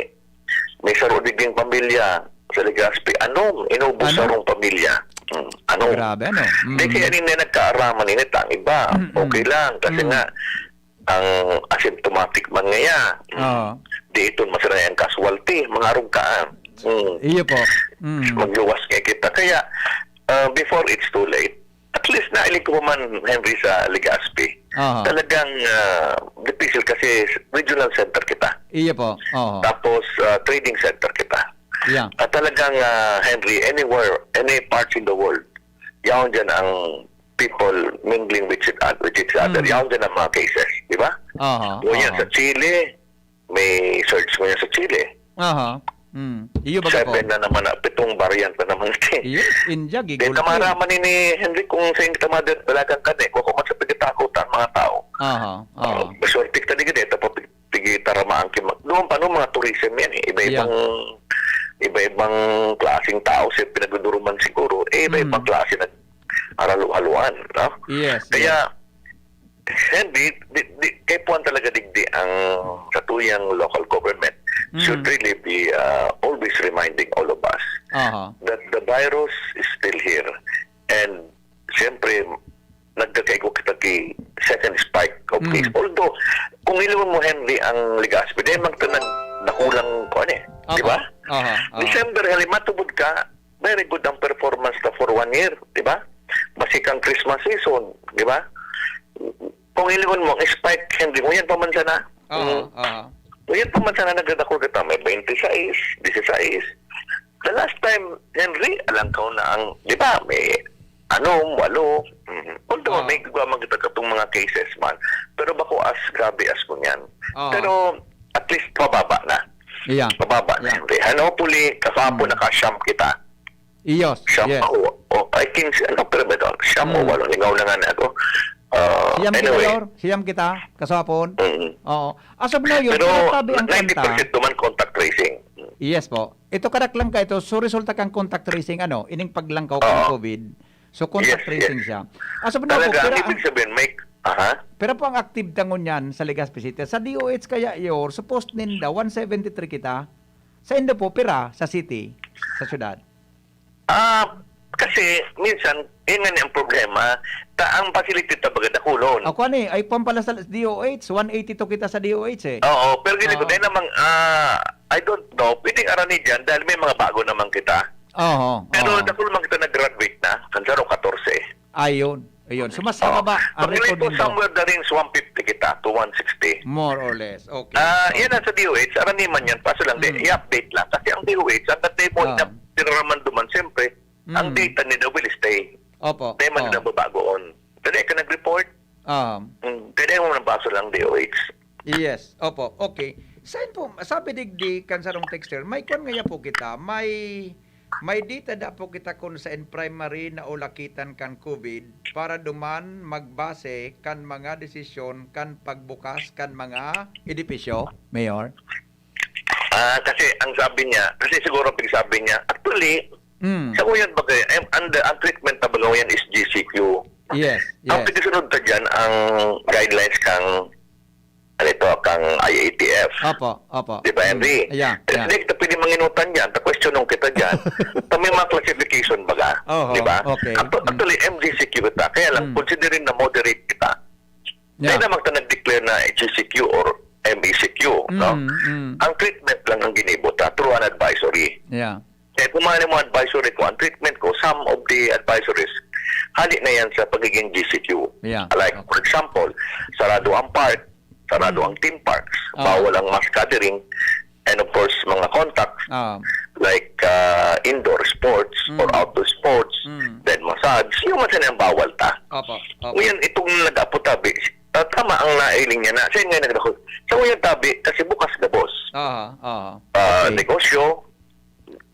may saro digding pamilya sa Legazpi. Anom, inubos Ano? sarong pamilya. Mm, anom. Grabe, ano? Di Mm. kaya nin na nagkaaraman ini tang iba. Mm-mm. Okay lang. Kasi Mm. nga, ang asymptomatic man ngaya. Mm. Oo. Di iton masira ang casualty, mga arog kaan. Mm. Iyo po. Mm. Magluwas nga kita. Kaya, ah, before it's too late, at least nailing ko pa man, Henry, sa Legazpi. Aha. Talagang, ah, difícil kasi regional center kita. Iyo po. Oho. Tapos, ah, trading center kita. Yeah. At talagang, ah, Henry, anywhere, any parts in the world, yaon dyan ang people mingling with each, with each other. Mm. Yaon dyan ang mga cases, di ba? Aha, Ngunyan aha. sa Chile, may surge ngunyan sa Chile. Aha. Mm. Iyo, baga po. Seven na naman na, pitong variant na naman. Yes, India, Di gigulpi. Tamara man ini, Henry, kung sa inyo tamada, dalagan ka na eh. Kung ako man sa pagkatakutan, mga tao. Aha, Ah, aha. Maswerte ka di gani, tapos pig-, pigitara maangkin mag-, doon pa, no, mga tourism yan eh. Iba-ibang, Yeah. iba-ibang klaseng tao siya pinagduduruman siguro. Eh, iba-ibang Mm. klase nag-aralo-haloan, no? Yes, Kaya, yes. Henry, di, di, kaipuhan talaga digdi ang satuyang local government should Mm. really be, uh, always reminding all of us Aha. that the virus is still here. And, siyempre, nagkakaigwa kita ki second spike of Mm. case. Although, kung iluon mo, Henry, ang Legazpi, dahil magtanag nakulang, kuwan eh, Aha. di ba? Aha, aha. December, Henry, matubod ka, very good ang performance na for one year, di ba? Basi kang Christmas season, di ba? Kung ilingon mo, ang spike, hindi mo yan pamansa na. Oo, Mm. oo. Kung yan pamansa na, nagdadakul ka, may twenty-six, disisais. The last time, Henry, alam ka na ang, di ba, may ano, walo. Mm. Although, Oo. may iba man kita katong mga cases man. Pero bako as grabe as ko niyan. Oo. Pero, at least, pababa na. Yeah. Pababa na, Yeah. Henry. And hopefully, kasapon Mm. naka-siyam kita. Iyos, Siyam yes. pa o, o, I think, ano, pero ba ito? Siyam o Mm. walo, lingaw na nga na ako. Ah, Siyam kita, anyway. Lor. Siyam kita, kasapon. Mm. Oo. As of now, yun, Pero pero tabi ang ninety percent kanta. naman contact tracing. Yes po. Ito kadak lang ka ito. So, resulta kang contact tracing, ano, ining paglangkaw kang Oo. COVID. So, contact Yes, tracing yes. siya. As of now po, Talaga, ang pira ibig ang, sabihin, may, aha. pira po ang active tangon yan sa Legazpi City. Sa D O H kaya, Yor, supposed ninda, one seventy-three kita. Sa indo po, pira sa city, sa syudad? Ah, kasi minsan, yun nga ni ang problema. Ta-, ang facility ta baga dakulon. Ako ani, ay pang pala sa D O H, one eighty-two kita sa D O H eh. Oo, pero gini ko, Oo. dahil namang, ah, I don't know, pwedeng arani dyan dahil may mga bago naman kita. Oo, Pero oo. dakul man kita nag-graduate na, kan saro, katorse. Ayun. Ayun. So, mas mababa ang record nindo. Somewhere the range one fifty kita to one sixty. More or less. Okay. Ah, yan ang sa D O H. Araniman yan. Kaso lang, di, i-update lang. Kasi ang D O H, ang dati mo, ah, pinaramanduman, siyempre, ang data nila will stay. Opo. Di man nila babagoon. Pwede ka nag-report? Ah. Mm, pwede mo nang baso lang D O H. Yes. Opo. Okay. Sain po, sabi digdi kan sarong texter, may kwan ngaya po kita, may, may data da po kita kun sain primary na ulakitan kan COVID para duman magbase kan mga desisyon kan pagbukas kan mga edipisyo, Mayor? Ah, kasi ang sabi niya, kasi siguro pagsabi niya, actually, Mm. Sa uyan bagay, em, ang, ang treatment na baga yan is G C Q. Yes, yes. Ang pagkasunod ta dyan, ang guidelines kang, ano ito, kang I A T F. Opo, opo. Di ba, Henry? Mm, yeah, yeah. Hindi kita pwede manginutan dyan, ta-questionon kita dyan. Ta may mga classification baga, Oho, di ba? Okay. Actu-, Mm. actually, M G C Q kita, kaya lang, Mm. considering na moderate kita, Yeah. Kaya naman ta nag-declare na G C Q or M E C Q, no? Mm, mm. Ang treatment lang ang ginibo ta through an advisory. Yeah. Kaya kung mga mo advisory ko, ang treatment ko, some of the advisories, hali na yan sa pagiging G C Q. Yeah. Like, Okay. for example, sarado ang park, sarado Mm. ang theme parks, Ah. bawal ang mass gathering, and of course, mga contacts, Ah. like, ah, indoor sports Mm. or outdoor sports, Mm. then massage, yung man sana ang bawal ta. Opo, opo. Ngayon, itong nag-apo tabi, ah, tama ang nailing niya na, siya nga nagdakol. Sa ngayon tabi, kasi bukas gabos. Aha, aha. Ah, Okay. negosyo,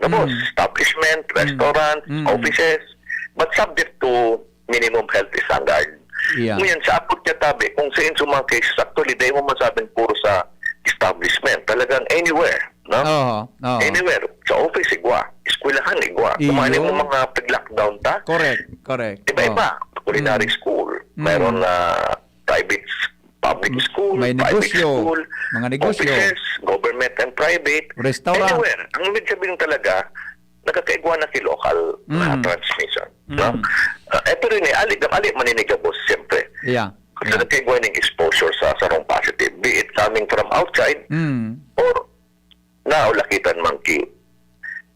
gabos, Mm. establishment, Mm. restaurant, Mm. offices, but subject to minimum health standard. Yeah. Ngayon, sa abot niya tabi, kung sa inyo mga cases, actually, dahil mo masabing puro sa establishment, talagang anywhere, no? Oo, oo. Anywhere. Sa office, igwa. Eskwelahan, igwa. Iyo. Kung ano yung mga pag-lockdown ta, Correct, correct. iba-iba. Oo. Culinary Mm. school, Mm. mayroon na private, public M-, school, may private negosyo, school, mga negosyo. offices, government and private, Restaurant. anywhere. Ang ibig sabihin talaga, nakakaigwa na si local na Mm. transmission. Mm. No? Ah, eh, pero ini, ali, ali maninigabos, siyempre. Yeah. Kasi Yeah. nagkaigwa ng exposure sa sarong positive, be it coming from outside Mm. or naulakitan man ki,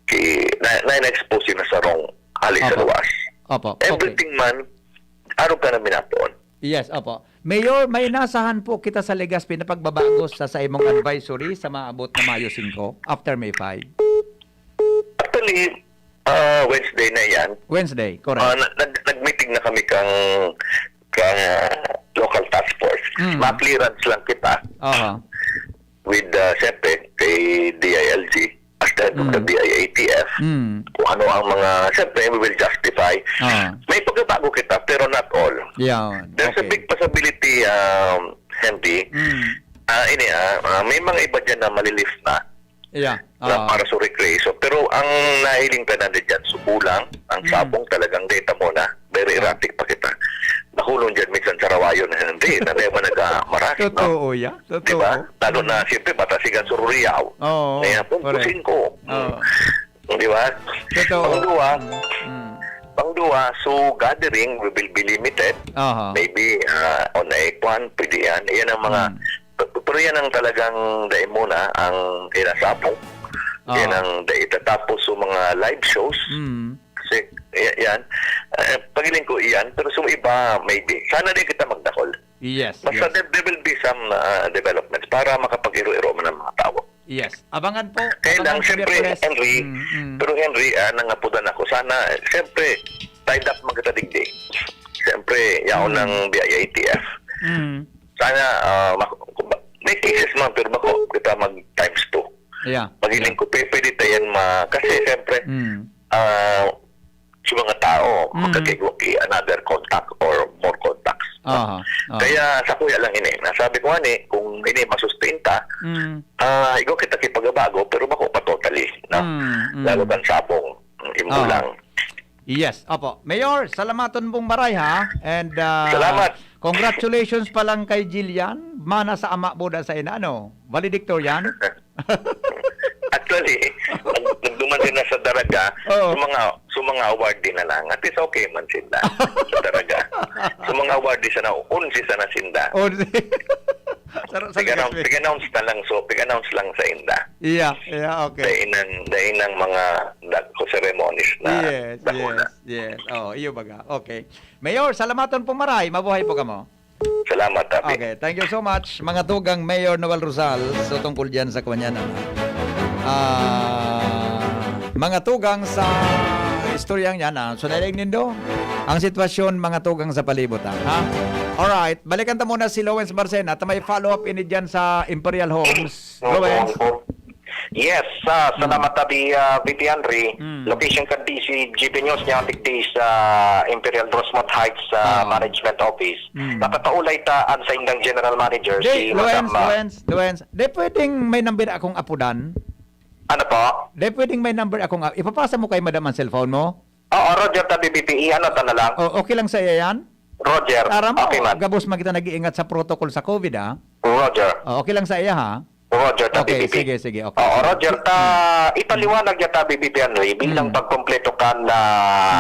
ki, na, na, na-expose na sarong ali sa Opo. luwas. Opo. Okay. Everything man, araw ka na minapoon. Yes, opo. Mayor, may nasahan po kita sa Legazpi na pagbabago sa, sa imong advisory sa maabot na Mayo singko, after May five? Actually, ah, Wednesday na yan. Wednesday, correct. Ah, na-, nag-, nag-meeting na kami kang, kang, ah, local task force. Mm. Ma-clearance lang kita Aha. with, ah, siyempre, kay D I L G, as the head of the Mm. D I A T F. Mm. Kung ano ang mga, siyempre, we will justify. Ah. May pagbabago kita, pero not all. Yan. There's a Okay. big possibility, um, Henry. Mm. Ah, ini, ah, ah, may mga iba dyan na malilift na. Yeah. na Ah. para sa recreation. Pero ang nahiling ka na dyan, subo lang, ang Mm. sabong talagang data mo na, very Ah. erratic pa kita. Nakulong dyan minsan sa rawayon na hindi, na may mga nagmamarasik, no? Totoo yan. Di ba? Totoo. Lalo na, Mm. siyempre, bata siga sa Ruriao. Oo, Kaya, correct. punto singko. Oo. Di ba? Totoo. Pangduwa, Mm. Mm. pangduwa, so gathering will be limited. Aha. Maybe, ah, on a kwan, pwede yan. Yan ang mga, Mm. pero yan ang talagang dai muna, ang kinasabong. Ah. Yan ang dai. Tapos, so mga live shows. Mm. Kasi, y-, yan. Eh, pagiling ko, yan. Pero sa iba, maybe. Sana di kita magdakol. Yes, Basta yes. there, there will be some, ah, developments para makapag-iro-iro man ang mga tao. Yes. Abangan po. Kaya Abangan lang, sa siyempre, Miyerkules. Henry, Mm, mm. pero Henry, ah, nangapudan ako. Sana, siyempre, tied up man kita digdi. Siyempre, yaon Mm. ng B I A T F. Mm. Sana, ah, mak-, kumba-, may cases man, pero bako kita mag times two. Yeah. Magiling Yeah. ko, pe-, pwede tayo yan ma-, kasi siyempre, Mm. ah, sa mga tao, Mm. makakigwa ki another contact or more contacts. Aha, aha. Kaya sa kuya lang ini, nasabi ko ani, kung ini masustain ta, Mm. ah, igwa kita ki pagbabago, pero bako pa totally, no? Mm, mm. Lalo kang sabong, mm, Aha. imbulang. Yes, opo. Mayor, salamaton pong maray, ha? And, ah, Salamat. congratulations pa lang kay Jillian, mana sa ama, buda sa ina, no? Valedictorian? Actually, nag-, nagduman din na sa Daraga, Oo. sa mga, sa mga award din na lang. At least okay man sinda sa Daraga. Sa mga award din sana, unsi sana sinda. Oh, sa, sa Pig-announce, Legazpi. pig-announce na lang, so, pig-announce lang sa inda. Yeah, yeah, okay. Dahil ng, dahil ng mga dag-, ceremonies na Yes, dakula. yes, yes. Oh, iyo baga. Okay. Mayor, salamaton po maray. Mabuhay po kamo. Salamat, Rafi. Okay, thank you so much, mga tugang Mayor Noel Rosal, so tungkol diyan sa kwan niya na, ah, mga tugang sa istoryang yan, ah. So, nalaing nindo ang sitwasyon, mga tugang sa palibot, ah, ha? Alright, balikan ta muna si Lawrence Marcena, ta may follow-up ini diyan sa Imperial Homes. Oo, Lawrence? oo. Yes, sa, sa Hmm. namatabi, ah, V P Henry, Hmm. location kan D C G B News niya, digdi sa Imperial Rosemont Heights, ah, Ah. Management Office. Hmm. Nakakaulay ta an saindang General Manager, Di, si Madam, Lawrence, ah, Lawrence, Lawrence, di pwedeng may number akong apudan? Ano po? Di pwedeng may number akong a-, ipapasa mo kay Madam ang cellphone mo? Oo, Roger, tabi B P E, ano ta na lang? O, okay lang sa iya yan? Roger, Tara mo, okay man. gabos man kita nag-iingat sa protocol sa COVID, ah. Roger. O, okay lang sa iya, ha? Roger, tabi Okay, B P E. sige, sige, okay, Oo, sige. Roger, ta, Hmm. ipaliwanag niya tabi B P Henry bilang Hmm. pagkumpleto kan na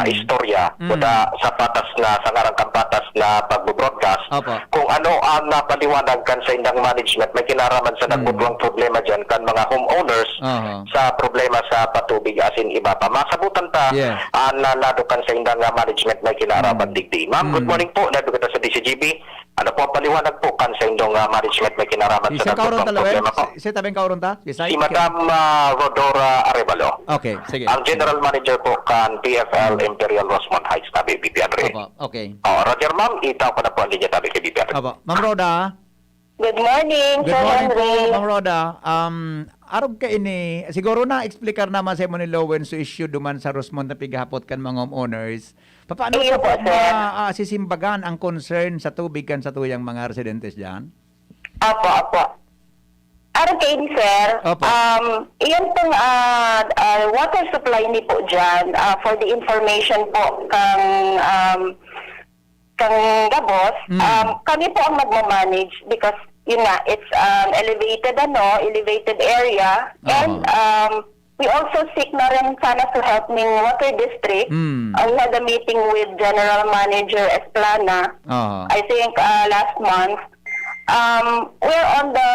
Hmm. istorya, Hmm. kuda sa patas na, sa ngarang kan patas na pagbo-broadcast, Opo. kung ano ang napaliwanag kan sa indang management, may kinaraman sa Hmm. nagbubuang problema dyan kan mga homeowners Aha. sa problema sa patubig asin iba pa. Masabutan ta, Yes. ang nanado kan sa indang, ah, management may kinaraman Hmm. digdi. Ma'am, good Hmm. morning po. Nado kita sa D C G B. Ano po ang paliwanag po kan sa indong, ah, management may kinaraman sa Isa ka oron nagbubuang ta, Lawrence? problema po? Si, si tabing ka oron ta? Si Sai? Si Madam, ah, Rodora Arevalo. Okay, sige. Ang General Manager po kan P F L Hmm. Imperial Rosemont Heights, tabi, B P Henry. Opo, okay. Oh, Roger, ma'am, itao ko na po ang linya, tabi, kay B P Henry. Opo. Ma'am Rhoda? Good morning, Good Sir morning po, Henry. Ma'am Rhoda. Um, arog kaini, siguro na-explicar naman sa imo ni Lowen sa issue duman sa Rosemont na pighahapot kan mga homeowners. Papaano Iyo pa po, po sir. ma-, ah, sisimbagan ang concern sa tubig kan satuyang mga residentes diyan? Opo, opo. Arog kaini, sir, Opo. um, iyan pong, ah, ah, water supply ni po dyan, ah, for the information po kang, um, kang gabos, Mm. um, kami po ang nagmamanage because, yun nga, it's, um, elevated, ano, elevated area. And, Oo. um, we also seek na rin sana sa help ng water district. Mm. Uh, we had a meeting with General Manager Esplana, Oo. I think, uh, last month. Um, we're on the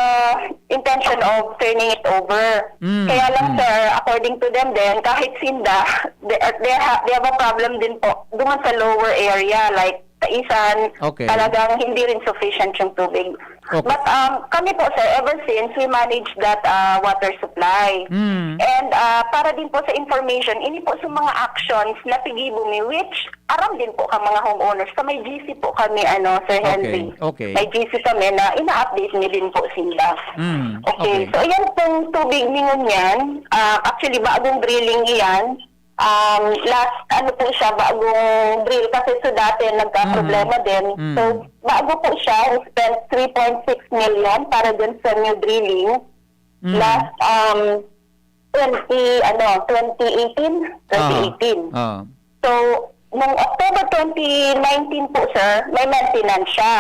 intention of turning it over. Mm, Kaya lang, mm. sir, according to them din, kahit sinda, they, they, ha-, they have a problem din po doon sa lower area, like sa Isan, Okay. talagang hindi rin sufficient yung tubig. Okay. But, um, kami po, sir, ever since, we manage that, uh, water supply. Mm. And, uh, para din po sa information, ini po sa mga actions na tigibo mi, which aram din po ka mga homeowners, sa may G C po kami, ano, Sir Henry. Okay, okay. May G C kami na ina-update mi din po sila. Mm, Okay, okay. so ayan pong tubig ningon yan. Ah, actually, bagong drilling iyan. Um, last, ano po siya, bagong drill. Kasi sa dati, nagka-problema Mm. din. Mm. So, bago po siya, we spent three point six million para dun sa new drilling. Mm. Last, um, twenty, ano, twenty eighteen? Twenty eighteen. Aha. Ah. So, nung October twenty nineteen po, sir, may maintenance siya.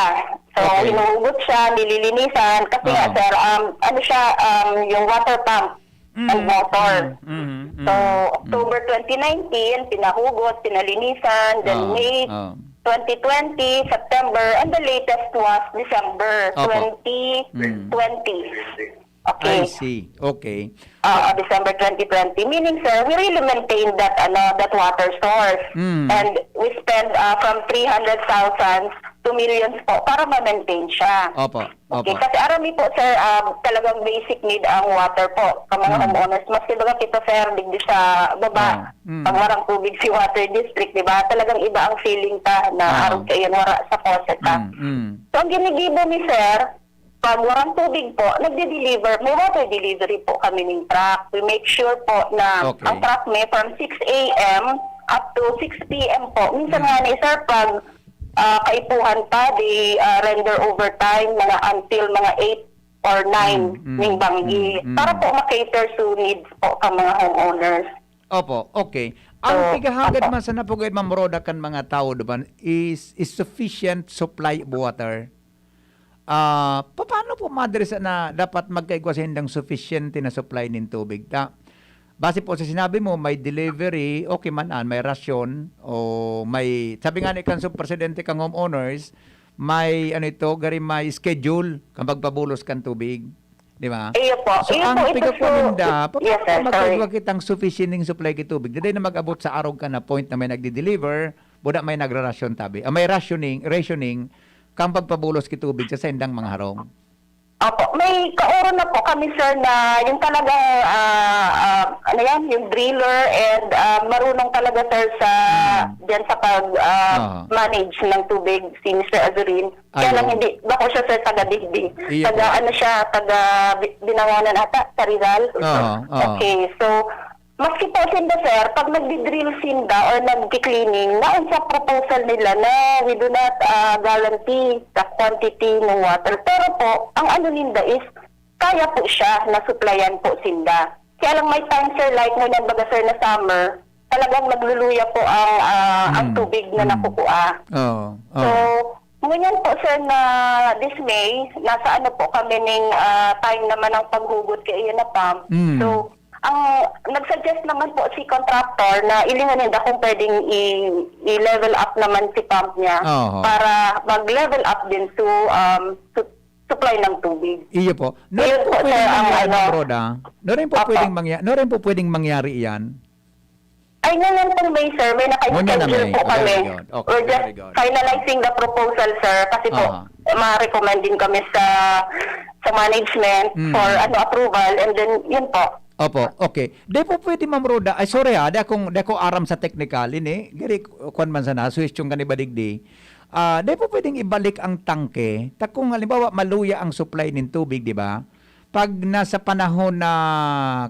So, Okay. hinuhugot siya, nililinisan. Kasi nga, Oo. sir, um, ano siya, um, yung water pump and Mm, motor. mm, mm, So, mm. October twenty nineteen, pinahugot, pinalinisan. Then Oo, May oo. twenty twenty, September, and the latest was December Opo. twenty twenty. Mm. Okay. I see. Okay. Ah, December twenty twenty. Meaning, sir, we really maintain that, ano, that water source. Mm. And we spend, ah, from three hundred thousand to millions po para ma-maintain siya. Opo, Okay, opo. kasi aram niyo po, sir, ah, talagang basic need ang water po sa mga Mm. homeowners. Maski baga kita, sir, digdi sa baba, Oh, mm. pag warang tubig si water district, di ba? Talagang iba ang feeling ta na Ah. arog kayo, wara sa faucet ta. Mm, mm. So, ang ginigibo ni sir, pag warang tubig po, nagde-deliver. May water delivery po kami ning truck. We make sure po na Okay. ang truck may from six a m up to six p m po. Minsan Mm. nga ni sir, pag, ah, kaipuhan pa, they, ah, render overtime mga until mga eight or nine Mm, mm, ning banggi. mm, mm. Para po ma-cater to needs po ka mga homeowners. Opo, okay. Ang So, pigahagad opo. man sana po gayud, Ma'am Rhoda, kan mga tawo duman is, is sufficient supply of water. Ah, papaano po madre sa na dapat magkaigwa sa hindang sufisyente na supply nin tubig? Ta, base po sa sinabi mo, may delivery, okay man an, may rasyon, o may, sabi nga ni kan sub-presidente kang homeowners, may, ano ito, gari may schedule kan pagpabulos kan tubig. Di ba? Iyo po. So, Iyo ang po, ito pigkakuan po. Ninda, pa-, Yes, sir. Sorry. Magkaigwa kitang sufficient ning supply ki tubig. Dai na mag-abot sa arog ka na point na may nagdi-deliver, buda may nagrarasyon tabi. Ah, may rationing, rationing, kang pagpabulos ki tubig sa saindang mga harong. Opo. May kaoro na po kami, sir, na yung talagang, ah, ah, ano yan, yung driller and, ah, marunong talaga, sir, sa, Hmm. dyan sa pag, ah, Ah. manage ng tubig, si Mister Azurin. Kaya lang Ayun. hindi, bako siya, sir, taga Digdig. Iyo Taga po. ano siya, taga Bi-, Binangonan ata, sa Rizal. Oo, oo. Okay, so, maski po sinda, sir, pag nagdi-drill sinda or nagki-cleaning, naon sa proposal nila na we do not, ah, guarantee the quantity ng water. Pero po, ang ano ninda is, kaya po siya na supplyan po sinda. Kaya lang may time, sir, like ngunyan baga, sir, na summer, talagang nagluluya po ang, ah, ang Hmm, tubig na hmm. nakukua. Oo, So, oo. ngunyan po, sir, na this May, nasa ano po kami ning, ah, time naman ng paghugot kay iyan na pump. Hmm. So, ang nag-suggest naman po si contractor na ilingon ninda kung pwedeng i-, i-level up naman si pump niya Oo. para mag-level up din to, um, su-, supply ng tubig. Iyo po. Iyon Norin po po, sir, pwedeng ang mangyari, ano. Ma'am Rhoda? Norin po Opo. pwedeng mangya-, norin po pwedeng mangyari iyan? Ay, ngayon pong May, sir, may Ngunyan na naka-schedule May. po Very kami. good. Okay, We're just very good. finalizing the proposal, sir, kasi po, Aha. ma-recommend din kami sa, sa management Mm. for, ano, approval, and then, yun po. Opo, okay. Di po pwede, Ma'am Rhoda, ay, sorry ha, di akong, di ako aram sa technical, ini, giri, kwan man sana, suwestyon ka ni Badigdi. Ah, di po pwedeng ibalik ang tangke? Ta kung halimbawa, maluya ang supply nin tubig, di ba? Pag nasa panahon na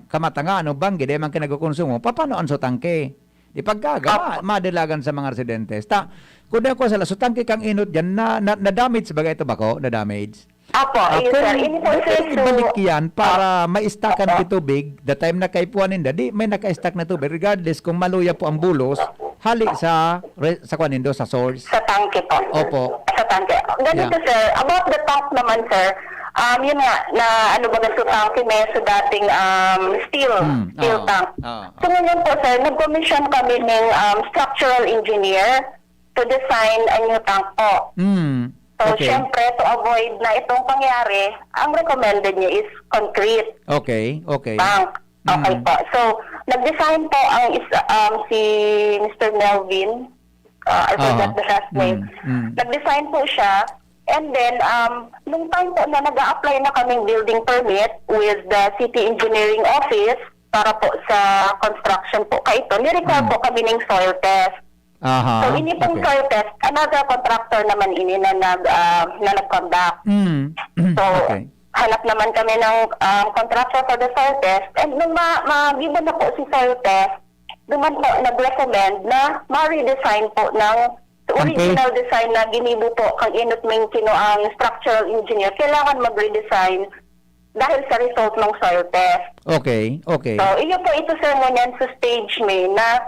kamatangan o banggi, di man kayo nagkokonsumo, paano ang sutangke? Di pagkaga, Opo. ma-, madalagan sa mga residentes. Ta, kung di ako sala, sutangke kang inot dyan, na, na, na-damage baga ito bako? Na-damage? Opo, Ah, yes, sir. kung Ini po, di sir, pwedeng so ibalik yan para Ah. maistakan Opo. ki tubig, the time na kaipuhan ninda, di may naka-stack na tubig, regardless kung maluya po ang bulos, hali sa re-, sa kwan nindo, sa source. Sa tangke po. Opo. Sa tangke. Ganito, Yeah. sir. About the tank naman, sir. Um, yun nga, na ano ba, so tangke may sa dating, um, steel, Hmm, steel oo. tank. Oo. So, ngayon po, sir, nag-commission kami ng, um, structural engineer to design a new tank po. Hmm. So, Okay. syempre, to avoid na itong pangyari, ang recommended niya is concrete Okay, okay. tank. Okay Mm. po. So, nag-design po ang is-, um, si Mister Melvin. Uh, I forgot Aha. the last name. Mm, mm. Nag-design po siya. And then, um, nung time po na nag-a-apply na kaming building permit with the City Engineering Office para po sa construction po kaito, ni-require Mm. po kami ng soil test. Aha, So, ini pong okay. soil test, another contractor naman ini na nag-, ah, na nag-conduct. Mm. So, Okay. hanap naman kami ng, um, contractor for the soil test. And nung ma-, ma-given na po si soil test, duman po nag-recommend na ma-redesign po ng Tangke? original design na ginibo po kang inot ming kino ang structural engineer. Kailangan mag-redesign dahil sa result ng soil test. Okay, okay. So, iyo po ito, sir, ngunyan sa stage may na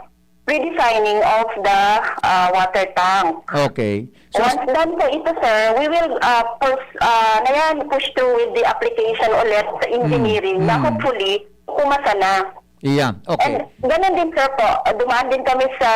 redesigning of the, ah, water tank. Okay. So, Once done po ito, sir, we will, ah, pus-, ah, na yan, push through with the application ulit sa engineering na Mm. hopefully, pumasa na. Iya, okay. And ganun din, sir, po, dumaan din kami sa,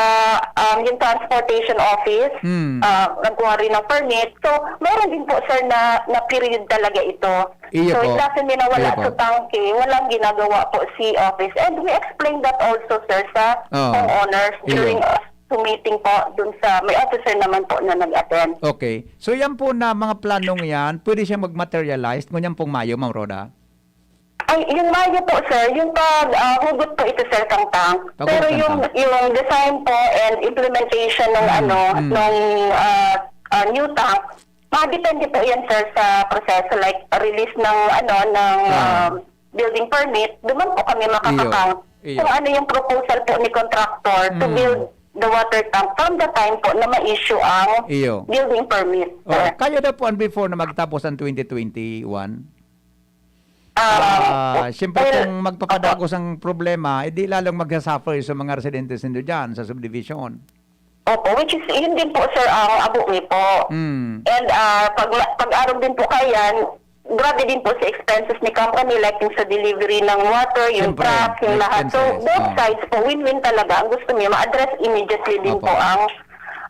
um, yung transportation office, Mm. ah, nagkuha rin ng permit. So, meron din po, sir, na, na period talaga ito. Iyo So, po. it doesn't mean na wala Iyo po. sa tangke, walang ginagawa po si office. And we explained that also, sir, sa Oo. homeowners Iyo. during us meeting po dun sa, may officer naman po na nag-attend. Okay. So, yan po na mga planong yan, pwede siyang mag-materialize ngunyan pong Mayo, Ma'am Rhoda? Ay, yung Mayo po, sir, yung pag, ah, hugot po ito, sir, kang tank. Pag-hugot Pero ng yung, tank. yung design po and implementation ng Mm, ano, mm. ng, ah, ah, new tank, madepende po yan, sir, sa proseso, like release ng ano, ng, Ah. um, building permit, duman po kami makakakang Iyo, iyo. kung ano yung proposal po ni contractor to Mm. build the water tank from the time po na ma-issue ang Iyo. building permit, Oh, sir. kaya daw po ang before na magtapos ang twenty twenty-one? Ah, Ah, siyempre well, kung magpapadagos opo. ang problema, edi lalong magsasuffer sa mga residentes nindo dyan sa subdivision. Opo, which is, yun din po, sir, ang abo mi po. Mm. And, ah, pag, pag-arog din po kayan, grabe din po sa expenses ni company, like yung sa delivery ng water, yung Siyempre, truck, yung may lahat. So, expenses, both oh. sides po, win-win talaga. Ang gusto niya, ma-address immediately din Opo. po ang,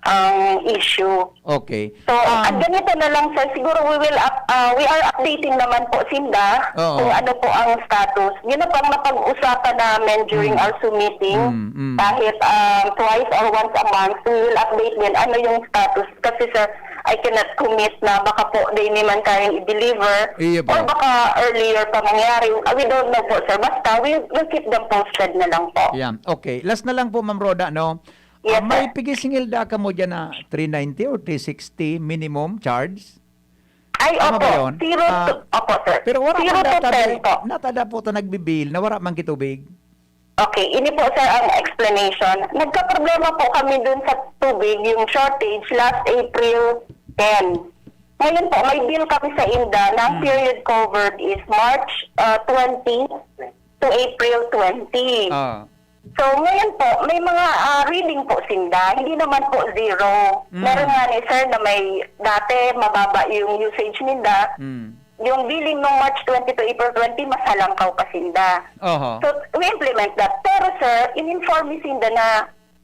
ang issue. Okay. So, Um, at ganito na lang, sir, siguro we will up, ah, we are updating naman po sinda Oo. kung ano po ang status. Yun na po ang napag-usapan namin during Mm. our Zoom meeting. Mm, mm. Kahit um, twice or once a month, we will update din ano yung status. Kasi, sir, I cannot commit na baka po di naman kayang i-deliver Iya po. or baka earlier pa mangyari. Ah, we don't know po, sir. Basta, we will keep them posted na lang po. Yan. Okay. Last na lang po, Ma'am Rhoda, no? Yes, Ah, may sir. pigisingil da kamo dyan na three ninety or three sixty minimum charge? Ay, Tama opo. ba yun? Zero Ah, to, opo, sir. Pero wala Zero man to data, ten po. Natada po ta nagbibil, na wala man kitubig. Okay, ini po, sir, ang explanation. Nagkaproblema po kami dun sa tubig, yung shortage, last April ten. Ngayon po, may bill kami sa inda na ang Hmm. period covered is March uh, twenty to April twenty. Ah. So, ngayon po, may mga ah, reading po sinda. Hindi naman po zero. Mm. Meron nga ni sir na may dati mababa yung usage ninda. Mm. Yung billing nung March twenty to April twenty, mas halangkaw pa sinda. Oho. So, we implement that. Pero sir, in-inform ni sinda na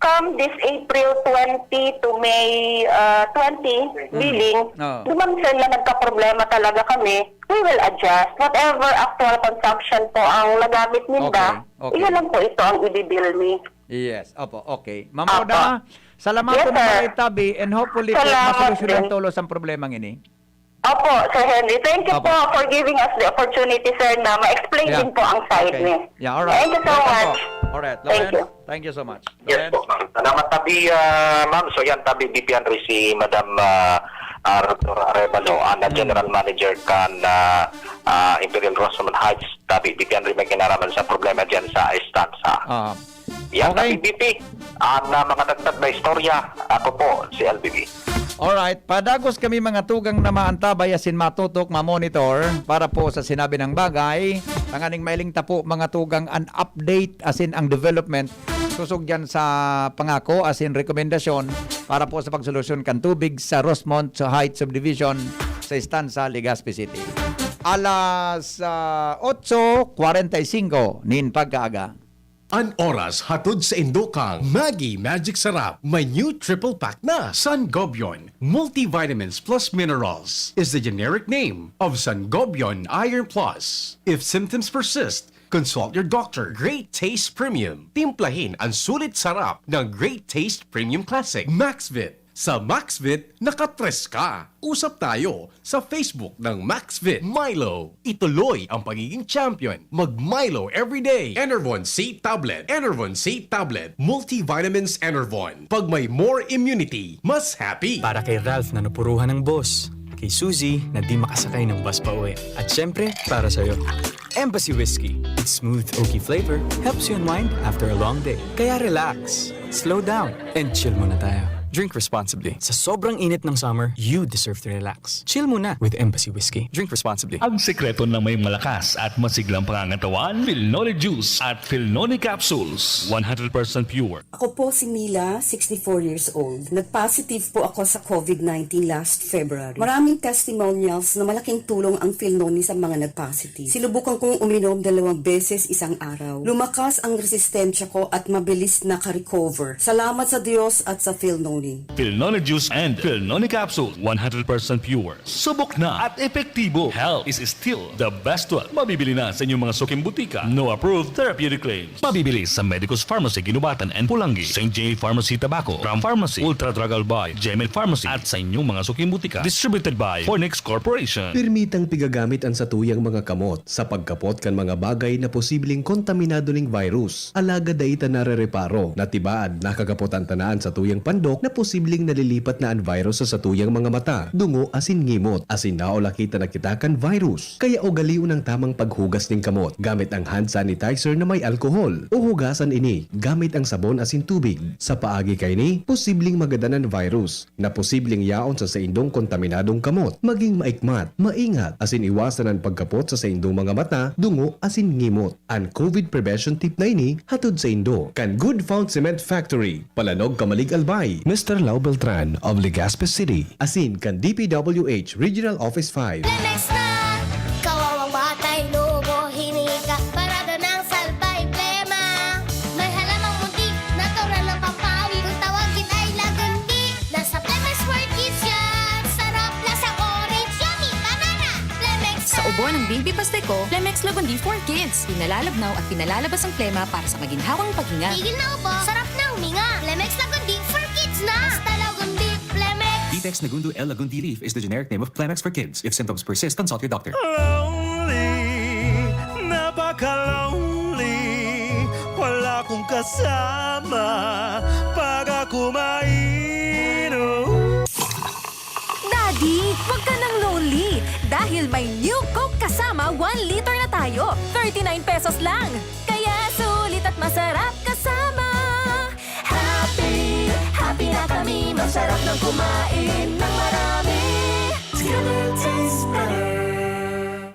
come this April twenty to May uh, twenty, Mm. billing, Oo. duman sir na nagka-problema talaga kami, we will adjust. Whatever actual consumption po ang nagamit ninda, Okay, okay. Iyon lang po ito ang ibibill me. Yes, opo, okay. Ma'am Opo. Rhoda, salamat Yes, po ng sir. mga itabi and hopefully po, Salamat masolusyonan din. Tolos ang problemang ini. Opo, Sir Henry. Thank you Opo. po for giving us the opportunity, sir, na ma-explain Yeah. din po ang side Okay. me. Yeah, alright. Thank you so Welcome much. po. Alright, Thank Lawrence, you. Thank you so much. Yes Lawrence? Po, ma'am. Salamat tabi, ah, ma'am. So yan tabi, B P Henry, si Madam ah, Arthur Arevalo, ana Mm. General Manager kan ah, ah, Imperial Rosamond Heights. Tabi, B P Henry, may kinaraman sa problema dyan sa estansa. Ah, Yan Okay. tabi, B P. Ang ah, mga dagdag na istorya, ako po, si L B B. Alright, padagos kami mga tugang na maantabay asin matutok, mamonitor para po sa sinabi ng bagay. Tanganing mailing ta po mga tugang an update asin ang development susog dyan sa pangako asin rekomendasyon para po sa pagsolusyon kan tubig sa Rosamond Heights Subdivision sa Estansa, Legazpi City. Alas ah, otso kwarenta y singko nin pagkaaga. An oras hatod sa indo kan Maggi Magic Sarap. May new triple pack na. Sangobion Multivitamins Plus Minerals is the generic name of Sangobion Iron Plus. If symptoms persist, consult your doctor. Great Taste Premium. Timplahin ang sulit sarap ng Great Taste Premium Classic. Maxvit. Sa Maxvit, nakatres ka. Usap tayo sa Facebook ng Maxvit. Milo, ituloy ang pagiging champion. Mag Milo everyday. Enervon C Tablet. Enervon C Tablet. Multivitamins Enervon. Pag may more immunity, mas happy. Para kay Ralph na napuruhan ng boss. Kay Suzy na di makasakay ng bus pa uwi. At syempre, para sa'yo. Embassy Whiskey. Its smooth, oaky flavor helps you unwind after a long day. Kaya relax, slow down, and chill muna tayo. Drink responsibly. Sa sobrang init ng summer, you deserve to relax. Chill muna with Embassy Whiskey. Drink responsibly. Ang sekreto ng may malakas at masiglang pangangatawan, Filnoni Juice at Filnoni Capsules. One hundred percent pure. Ako po si Mila, sixty-four years old. Nag-positive po ako sa COVID nineteen last February. Maraming testimonials na malaking tulong ang Filnoni sa mga nag-positive. Sinubukan kong uminom dalawang beses isang araw. Lumakas ang resistensya ko at mabilis naka-recover. Salamat sa Diyos at sa Filnoni. Filnoni Juice and Filnoni Capsule, one hundred percent pure. Subok na at epektibo. Health is still the best wealth. Mabibili na sa inyong mga suking butika. No approved therapeutic claims. Mabibili sa Medicus Pharmacy, Guinobatan and Pulangi, Saint J Pharmacy, Tabaco, Ram Pharmacy, Ultra Drug Albay, Gemed Pharmacy, at sa inyong mga suking butika. Distributed by Fornix Corporation. Pirmitang pigagamit an satuyang mga kamot sa pagkapot kan mga bagay na posibleng kontaminado ning virus. Alagad dai ta narereparo na tibaad nakakapot an tanaan satuyang pandok na posibleng nalilipat na an virus sa satuyang mga mata, dungo asin ngimot, asin naulakita na kita kan virus. Kaya ugalion ang tamang paghugas nin kamot gamit ang hand sanitizer na may alkohol, o hugasan ini gamit ang sabon asin tubig. Sa paagi kaini, posibleng magadan an virus na posibleng yaon sa saindong kontaminadong kamot. Maging maikmat, maingat, asin iwasan an pagkapot sa saindong mga mata, dungo, asin ngimot. An COVID prevention tip na ini hatod saindo kan Good Found Cement Factory, Palanog, Camalig, Albay, Mister Lau Beltran of Legazpi City, asin kan D P W H Regional Office five. Lemex na! Kawawang batay, lobo, hinika, parada ng salbay, plema. May halamang munti, natural na pampawi. Kung tawagin ay lagundi, Buwan ng Baby Pasteco, Flemex Lagundi for Kids. Pinalalabnaw at pinalalabas ang plema para sa maginhawang paghinga. Tigil na ubo, sarap na huminga. Flemex Lagundi for Kids na! Basta Lagundi, Flemex! Vitex Nagundo L Lagundi Leaf is the generic name of Flemex for Kids. If symptoms persist, consult your doctor. Lonely, napaka-lonely. Wala akong kasama pag ako mainom. Daddy, wag ka nang lonely dahil may New Coke Kasama one liter na tayo. Thirty-nine pesos lang. Kaya sulit at masarap kasama. Happy, happy na kami. Masarap ng kumain ng marami. Together tastes better.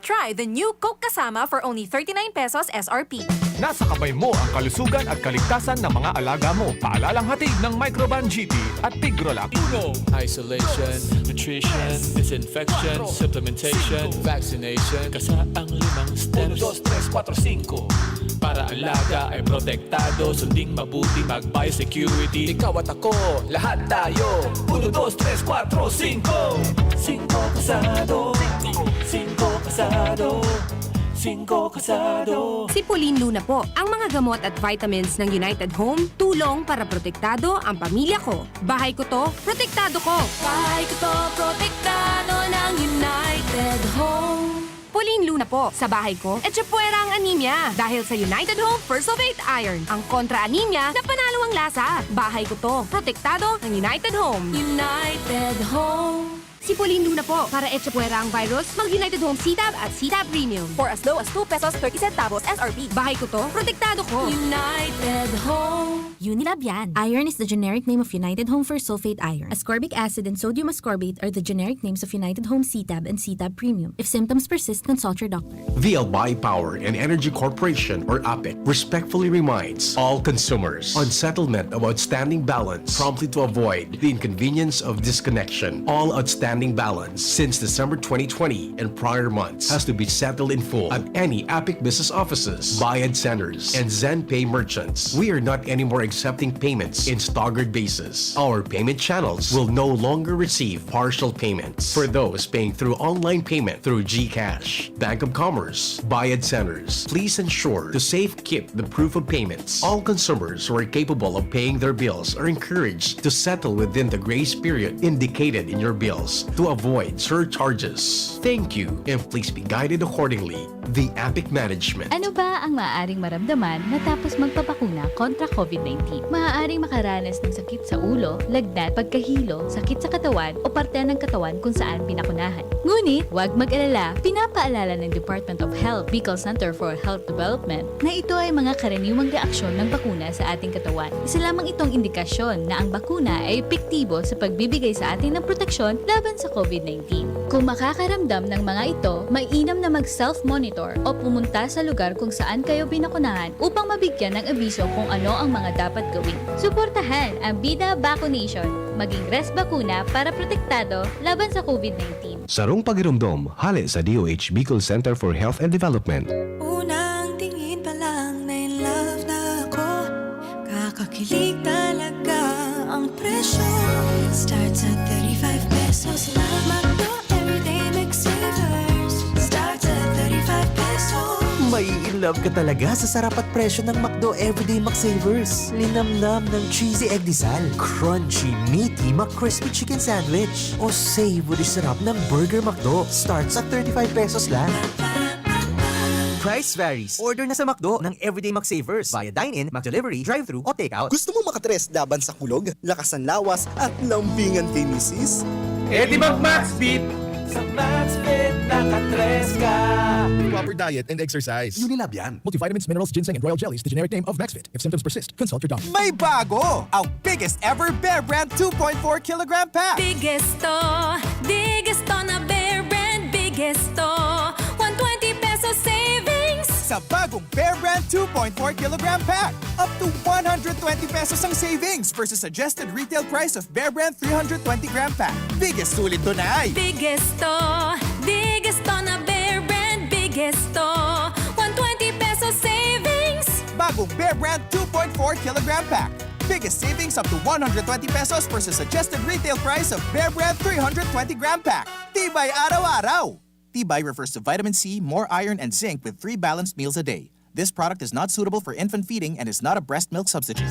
Try the New Coke Kasama for only thirty-nine pesos S R P. Nasa kamay mo ang kalusugan at kaligtasan ng mga alaga mo. Paalalang hatid ng Microban G T at Tigrolac. Uno, isolation, nutrition, disinfection, supplementation, vaccination. Kasaang limang steps. Uno, dos, tres, kuwatro, singko. Para alaga ay protektado, sunding mabuti, mag-biosecurity. Ikaw at ako, lahat tayo. Uno, dos, tres, kuwatro, singko. Singko kasado. Singko kasado. Singko kasado. Sipulin Luna po. Ang mga gamot at vitamins ng United Home, tulong para protektado ang pamilya ko. Bahay ko to, protektado ko. Bahay ko to, protektado ng United Home. Pauline Luna po, sa bahay ko, etchepuwera ang anemia. Dahil sa United Home First of Eight Iron, ang kontra anemia na panalo ang lasa. Bahay ko to, protektado ng United Home. United Home. Si Pauline Luna po, para etchepuwera ang virus, mag United Home C-Tab at C-Tab Premium. For as low as two pesos thirty centavos S R P. Bahay ko to, protektado ko. United Home. Unilab yan. Iron is the generic name of United Home First Sulfate Iron. Ascorbic acid and sodium ascorbate are the generic names of United Home C-Tab and C-Tab Premium. If symptoms persist, consult your doctor. The Albay Power and Energy Corporation, or APEC, respectfully reminds all consumers on settlement of outstanding balance promptly to avoid the inconvenience of disconnection. All outstanding balance since December twenty twenty and prior months has to be settled in full at any APEC business offices, Bayad Centers, and ZenPay merchants. We are not anymore accepting payments in staggered basis. Our payment channels will no longer receive partial payments for those paying through online payment through GCash, Bank of Commerce, Bayad Centers. Please ensure to safekeep the proof of payments. All consumers who are capable of paying their bills are encouraged to settle within the grace period indicated in your bills to avoid surcharges. Thank you, and please be guided accordingly. The APEC Management. Ano ba ang maaaring maramdaman matapos magpabakuna kontra COVID nineteen? Maaaring makaranas ng sakit sa ulo, lagnat, pagkahilo, sakit sa katawan o parte ng katawan kung saan binakunahan. Ngunit, huwag mag-alala, pinapaalala ng Department of Health, Bicol Center for Health Development, na ito ay mga karaniwang reaksyon ng bakuna sa ating katawan. Isa lamang itong indikasyon na ang bakuna ay epektibo sa pagbibigay sa atin ng proteksyon laban sa COVID nineteen. Kung makakaramdam ng mga ito, mainam na mag-self-monitor o pumunta sa lugar kung saan kayo binakunahan upang mabigyan ng abiso kung ano ang mga dapat gawin. Suportahan ang Bida Vaccination. Maging res bakuna para protektado laban sa COVID nineteen. Sarong pagiromdom, hale sa D O H Bicol Center for Health and Development. Unang tingin pa lang na in love na ako. Kakakilig talaga ang presyo. Starts at thirty-five pesos lang. McDo Everyday McSavers. Starts at thirty-five pesos. Mai-in love ka talaga sa sarap at presyo ng McDo Everyday McSavers. Linamnam ng cheesy egg disal, crunchy, meaty, McCrispy chicken sandwich, o savory sarap ng Burger McDo. Starts at thirty-five pesos lang. Price varies. Order na sa McDo ng Everyday McSavers via dine-in, McDelivery, drive-thru, o takeout. Gusto mo makatres laban sa kulog, lakas ng lawas, at lambingan kay misis? E di mag-Maxfit! Sa Maxfit, nakatres ka! Proper diet and exercise. Unilab yan. Multivitamins, minerals, ginseng, and royal jellies, the generic name of Maxfit. If symptoms persist, consult your doctor. May bago! Ang biggest ever Bear Brand two point four kilogram pack. Biggest to, biggest to na Bear Brand, biggest to. One twenty peso savings. Sa bagong Bear Brand two point four kilogram pack, up to one hundred twenty pesos ang savings versus suggested retail price of Bear Brand three hundred twenty gram pack. Biggest sulit to na ay. Biggest to, biggest to na Bear Brand, biggest to. One twenty peso savings. Bagong Bear Brand two point four kilogram pack. Biggest savings up to one hundred twenty pesos versus suggested retail price of Bear Brand three hundred twenty gram pack. Tibay araw-araw! Tibay refers to vitamin C, more iron, and zinc with three balanced meals a day. This product is not suitable for infant feeding and is not a breast milk substitute.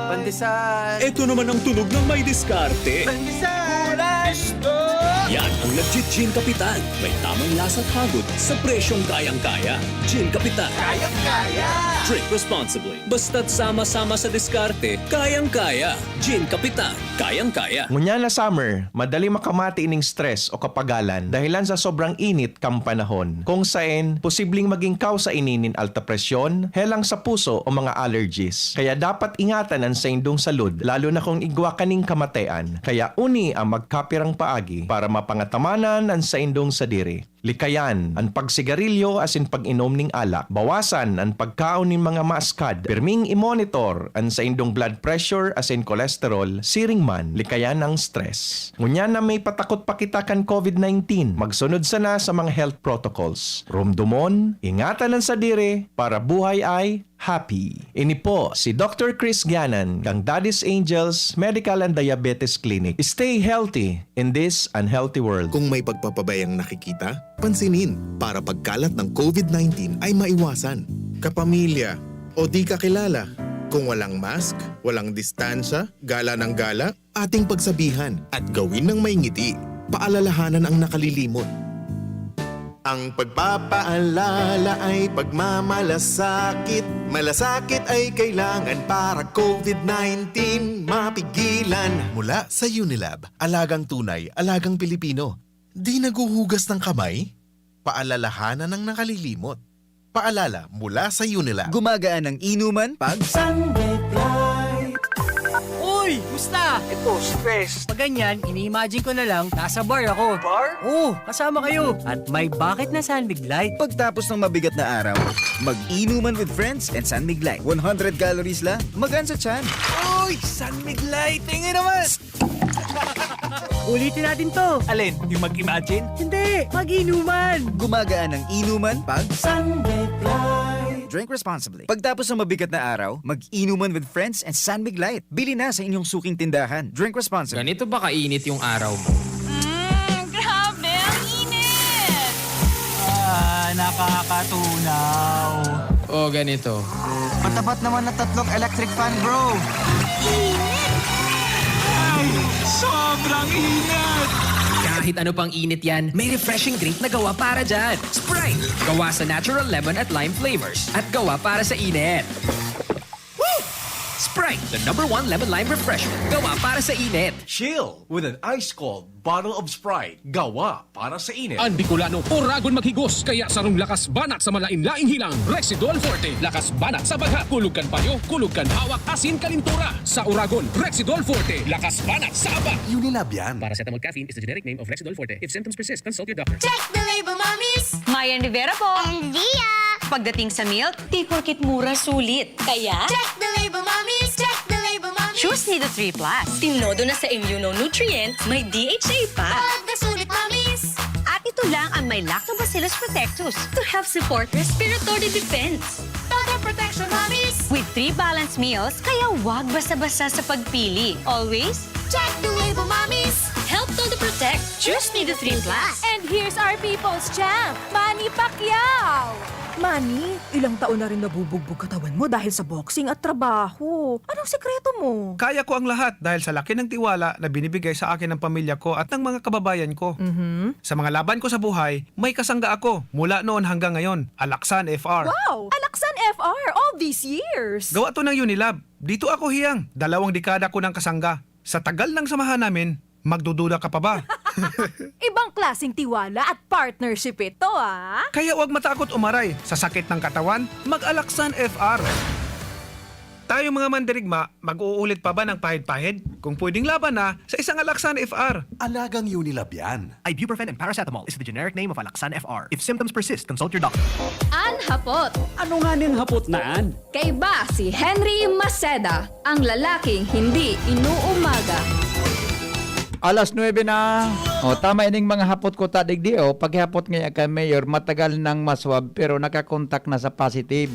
Pandesal! Ito naman ang tunog ng may diskarte. Pandesal! Yan ang legit Gin Kapitan. May tamang lasa at hagod sa presyong kayang-kaya. Gin Kapitan. Kayang-kaya! Drink responsibly. Basta't sama-sama sa diskarte, kayang-kaya. Gin Kapitan. Kayang-kaya. Ngunyan na summer, madali makamati ining stress o kapagalan dahilan sa sobrang init kan panahon. Kung saen, posibleng maging kausa ini nin alta presyon, helang sa puso o mga allergies. Kaya dapat ingatan an saindong salud, lalo na kung igwa kaning kamatean. Kaya uni ang magkapirang paagi para mapangatamanan an saindong sadiri. Likayan an pagsigarilyo asin pag-inom ning alak. Bawasan an pagkaon nin mga maaskad. Pirming i-monitor an saindong blood pressure asin cholesterol siring man likayan ang stress. Ngunyan na may patakot pa kita kan COVID nineteen, magsunod sana sa mga health protocols. Rumdomon, ingatan an sadiri para buhay ay happy. Ini po si Doctor Chris Ganan kang Daddy's Angels Medical and Diabetes Clinic. Stay healthy in this unhealthy world. Kung may pagpapabayang nakikita, pansinin para pagkalat ng COVID nineteen ay maiwasan. Kapamilya o di kakilala, kung walang mask, walang distansya, gala ng gala, ating pagsabihan at gawin ng may ngiti. Paalalahanan ang nakalilimot. Ang pagpapaalala ay pagmamalasakit. Malasakit ay kailangan para COVID nineteen mapigilan. Mula sa Unilab, alagang tunay, alagang Pilipino. Di naghuhugas ng kamay? Paalalahanan ng nakalilimot. Paalala mula sa Unilab. Gumagaan ang inuman pag Sunlight! Uy! Musta? Ito, stress. Pag ganyan, ini-imagine ko na lang, nasa bar ako. Bar? Oo, kasama kayo. At may bakit na San Mig Light. Pagtapos ng mabigat na araw, mag-inuman with friends and San Mig Light. One hundred calories lang, magaan sa tiyan. Uy! San Mig Light! Tingin naman! Ulitin natin to. Alin? Yung mag-imagine? Hindi, mag-inuman. Gumagaan ang inuman pag Sunlight! Drink responsibly. Pagtapos ng mabigat na araw, mag-inuman with friends and San Mig Light. Bili na sa inyong suking tindahan. Drink responsibly. Ganito ba kainit yung araw mo? Mmm, grabe! Ang init! Ah, nakakatunaw. O ganito. Matapat naman na tatlong electric fan, bro! Ay, sobrang init! Kahit ano pang init yan, may refreshing drink na gawa para dyan. Sprite! Gawa sa natural lemon at lime flavors at gawa para sa init. Woo! Sprite, the number one lemon lime refreshment. Gawa para sa init. Chill with an ice-cold bottle of Sprite. Gawa para sa init. An Bicolano, oragon maghigos, kaya sarong lakas banat sa malain-laing hilang, Rexidol Forte. Lakas banat sa bagha, kulog kan payo, kulog kan hawak, asin kalintura. Sa oragon, Rexidol Forte, lakas banat sa aba. Unilab yan. Paracetamol caffeine is the generic name of Rexidol Forte. If symptoms persist, consult your doctor. Check the label, mommies! Mayan Rivera po! And Zia! Pagdating sa milk, di porkit mura, sulit. Kaya, check the label, mommies! Check the label, mommies! Choose Nido three plus. Tinodo na sa immunonutrient, may D H A pa. Pag nasulit, mommies! At ito lang ang may Lactobacillus protectus to help support respiratory defense. Total protection, mommies! With three balanced meals, kaya wag basta-basta sa pagpili. Always, check the label, mommies! Help Todo Protect. Choose Nido three plus. And here's our people's champ, Manny Pacquiao! Manny, ilang taon na rin nabubugbog katawan mo dahil sa boxing at trabaho. Anong sikreto mo? Kaya ko ang lahat dahil sa laki ng tiwala na binibigay sa akin ng pamilya ko at ng mga kababayan ko. Mhm. Sa mga laban ko sa buhay, may kasangga ako mula noon hanggang ngayon, Alaksan F R. Wow! Alaksan F R all these years! Gawa to ng Unilab. Dito ako hiyang. Dalawang dekada ko ng kasangga. Sa tagal ng samahan namin, magdududa ka pa ba? Ibang klaseng tiwala at partnership ito, ah! Kaya huwag matakot umaray sa sakit ng katawan, mag-Alaksan F R. Tayo mga mandirigma, mag-uulit pa ba ng pahid-pahid? Kung pwedeng laban na sa isang Alaksan F R. Alagang Unilab yan. Ibuprofen and paracetamol is the generic name of Alaxan F R. If symptoms persist, consult your doctor. An hapot. Ano nga ning hapot na an? Kaiba si Henry Maceda, ang lalaking hindi inuumaga. Alas nuebe na. O, tama ining mga hapot ko ta digdi, o. Paghihapot ngaya kan Mayor, matagal nang maswab pero nakakontak na sa positive.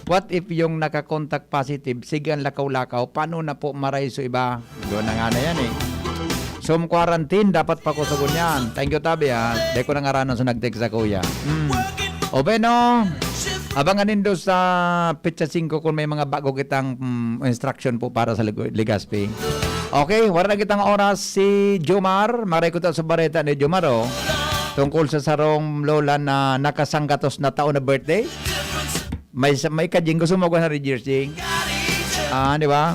What if yung nakakontak positive, sige ang lakaw-lakaw, paano na po maray so iba? Doon na nga na yan eh. Home quarantine, dapat pakusogon yan. Thank you, tabi, ha. Dai ko nangaranan sa nag-text sa kuya. Hmm. O, bueno, abangan nindo sa petsa singko kung may mga bago kitang, mm, instruction po para sa Leg-, Legazpi. Okay, wala na kitang oras si Jomar. Maray ko ta sa bareta ni Jomar, oh. Tungkol sa sarong lola na nakasanggatos na taon na birthday. May sa, may kajing gusto mo ko na register, Jing? Ah, di ba?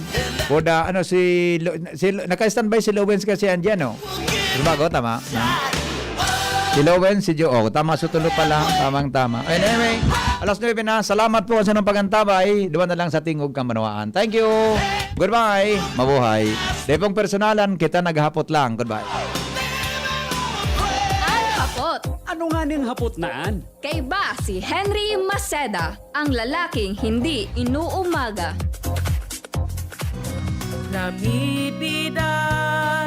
Koda, ano, si, Lo-, si, Lo-, naka-standby si Lowens kasi andyan, oh. Di ba, go? Tama? Hmm. Si Lowens, si Joe. Oh, tama, sutulo pala. Tamang tama. Anyway, alas nuebe na. Salamat po sa inyong pagantabay. Duwa na lang sa tingog kan banwaan. Thank you. Goodbye. Mabuhay. Dai pong personalan, kita naghapot lang. Goodbye. An hapot. Ano nga ning hapot na an? Kaiba si Henry Maceda, ang lalaking hindi inuumaga. Nabibida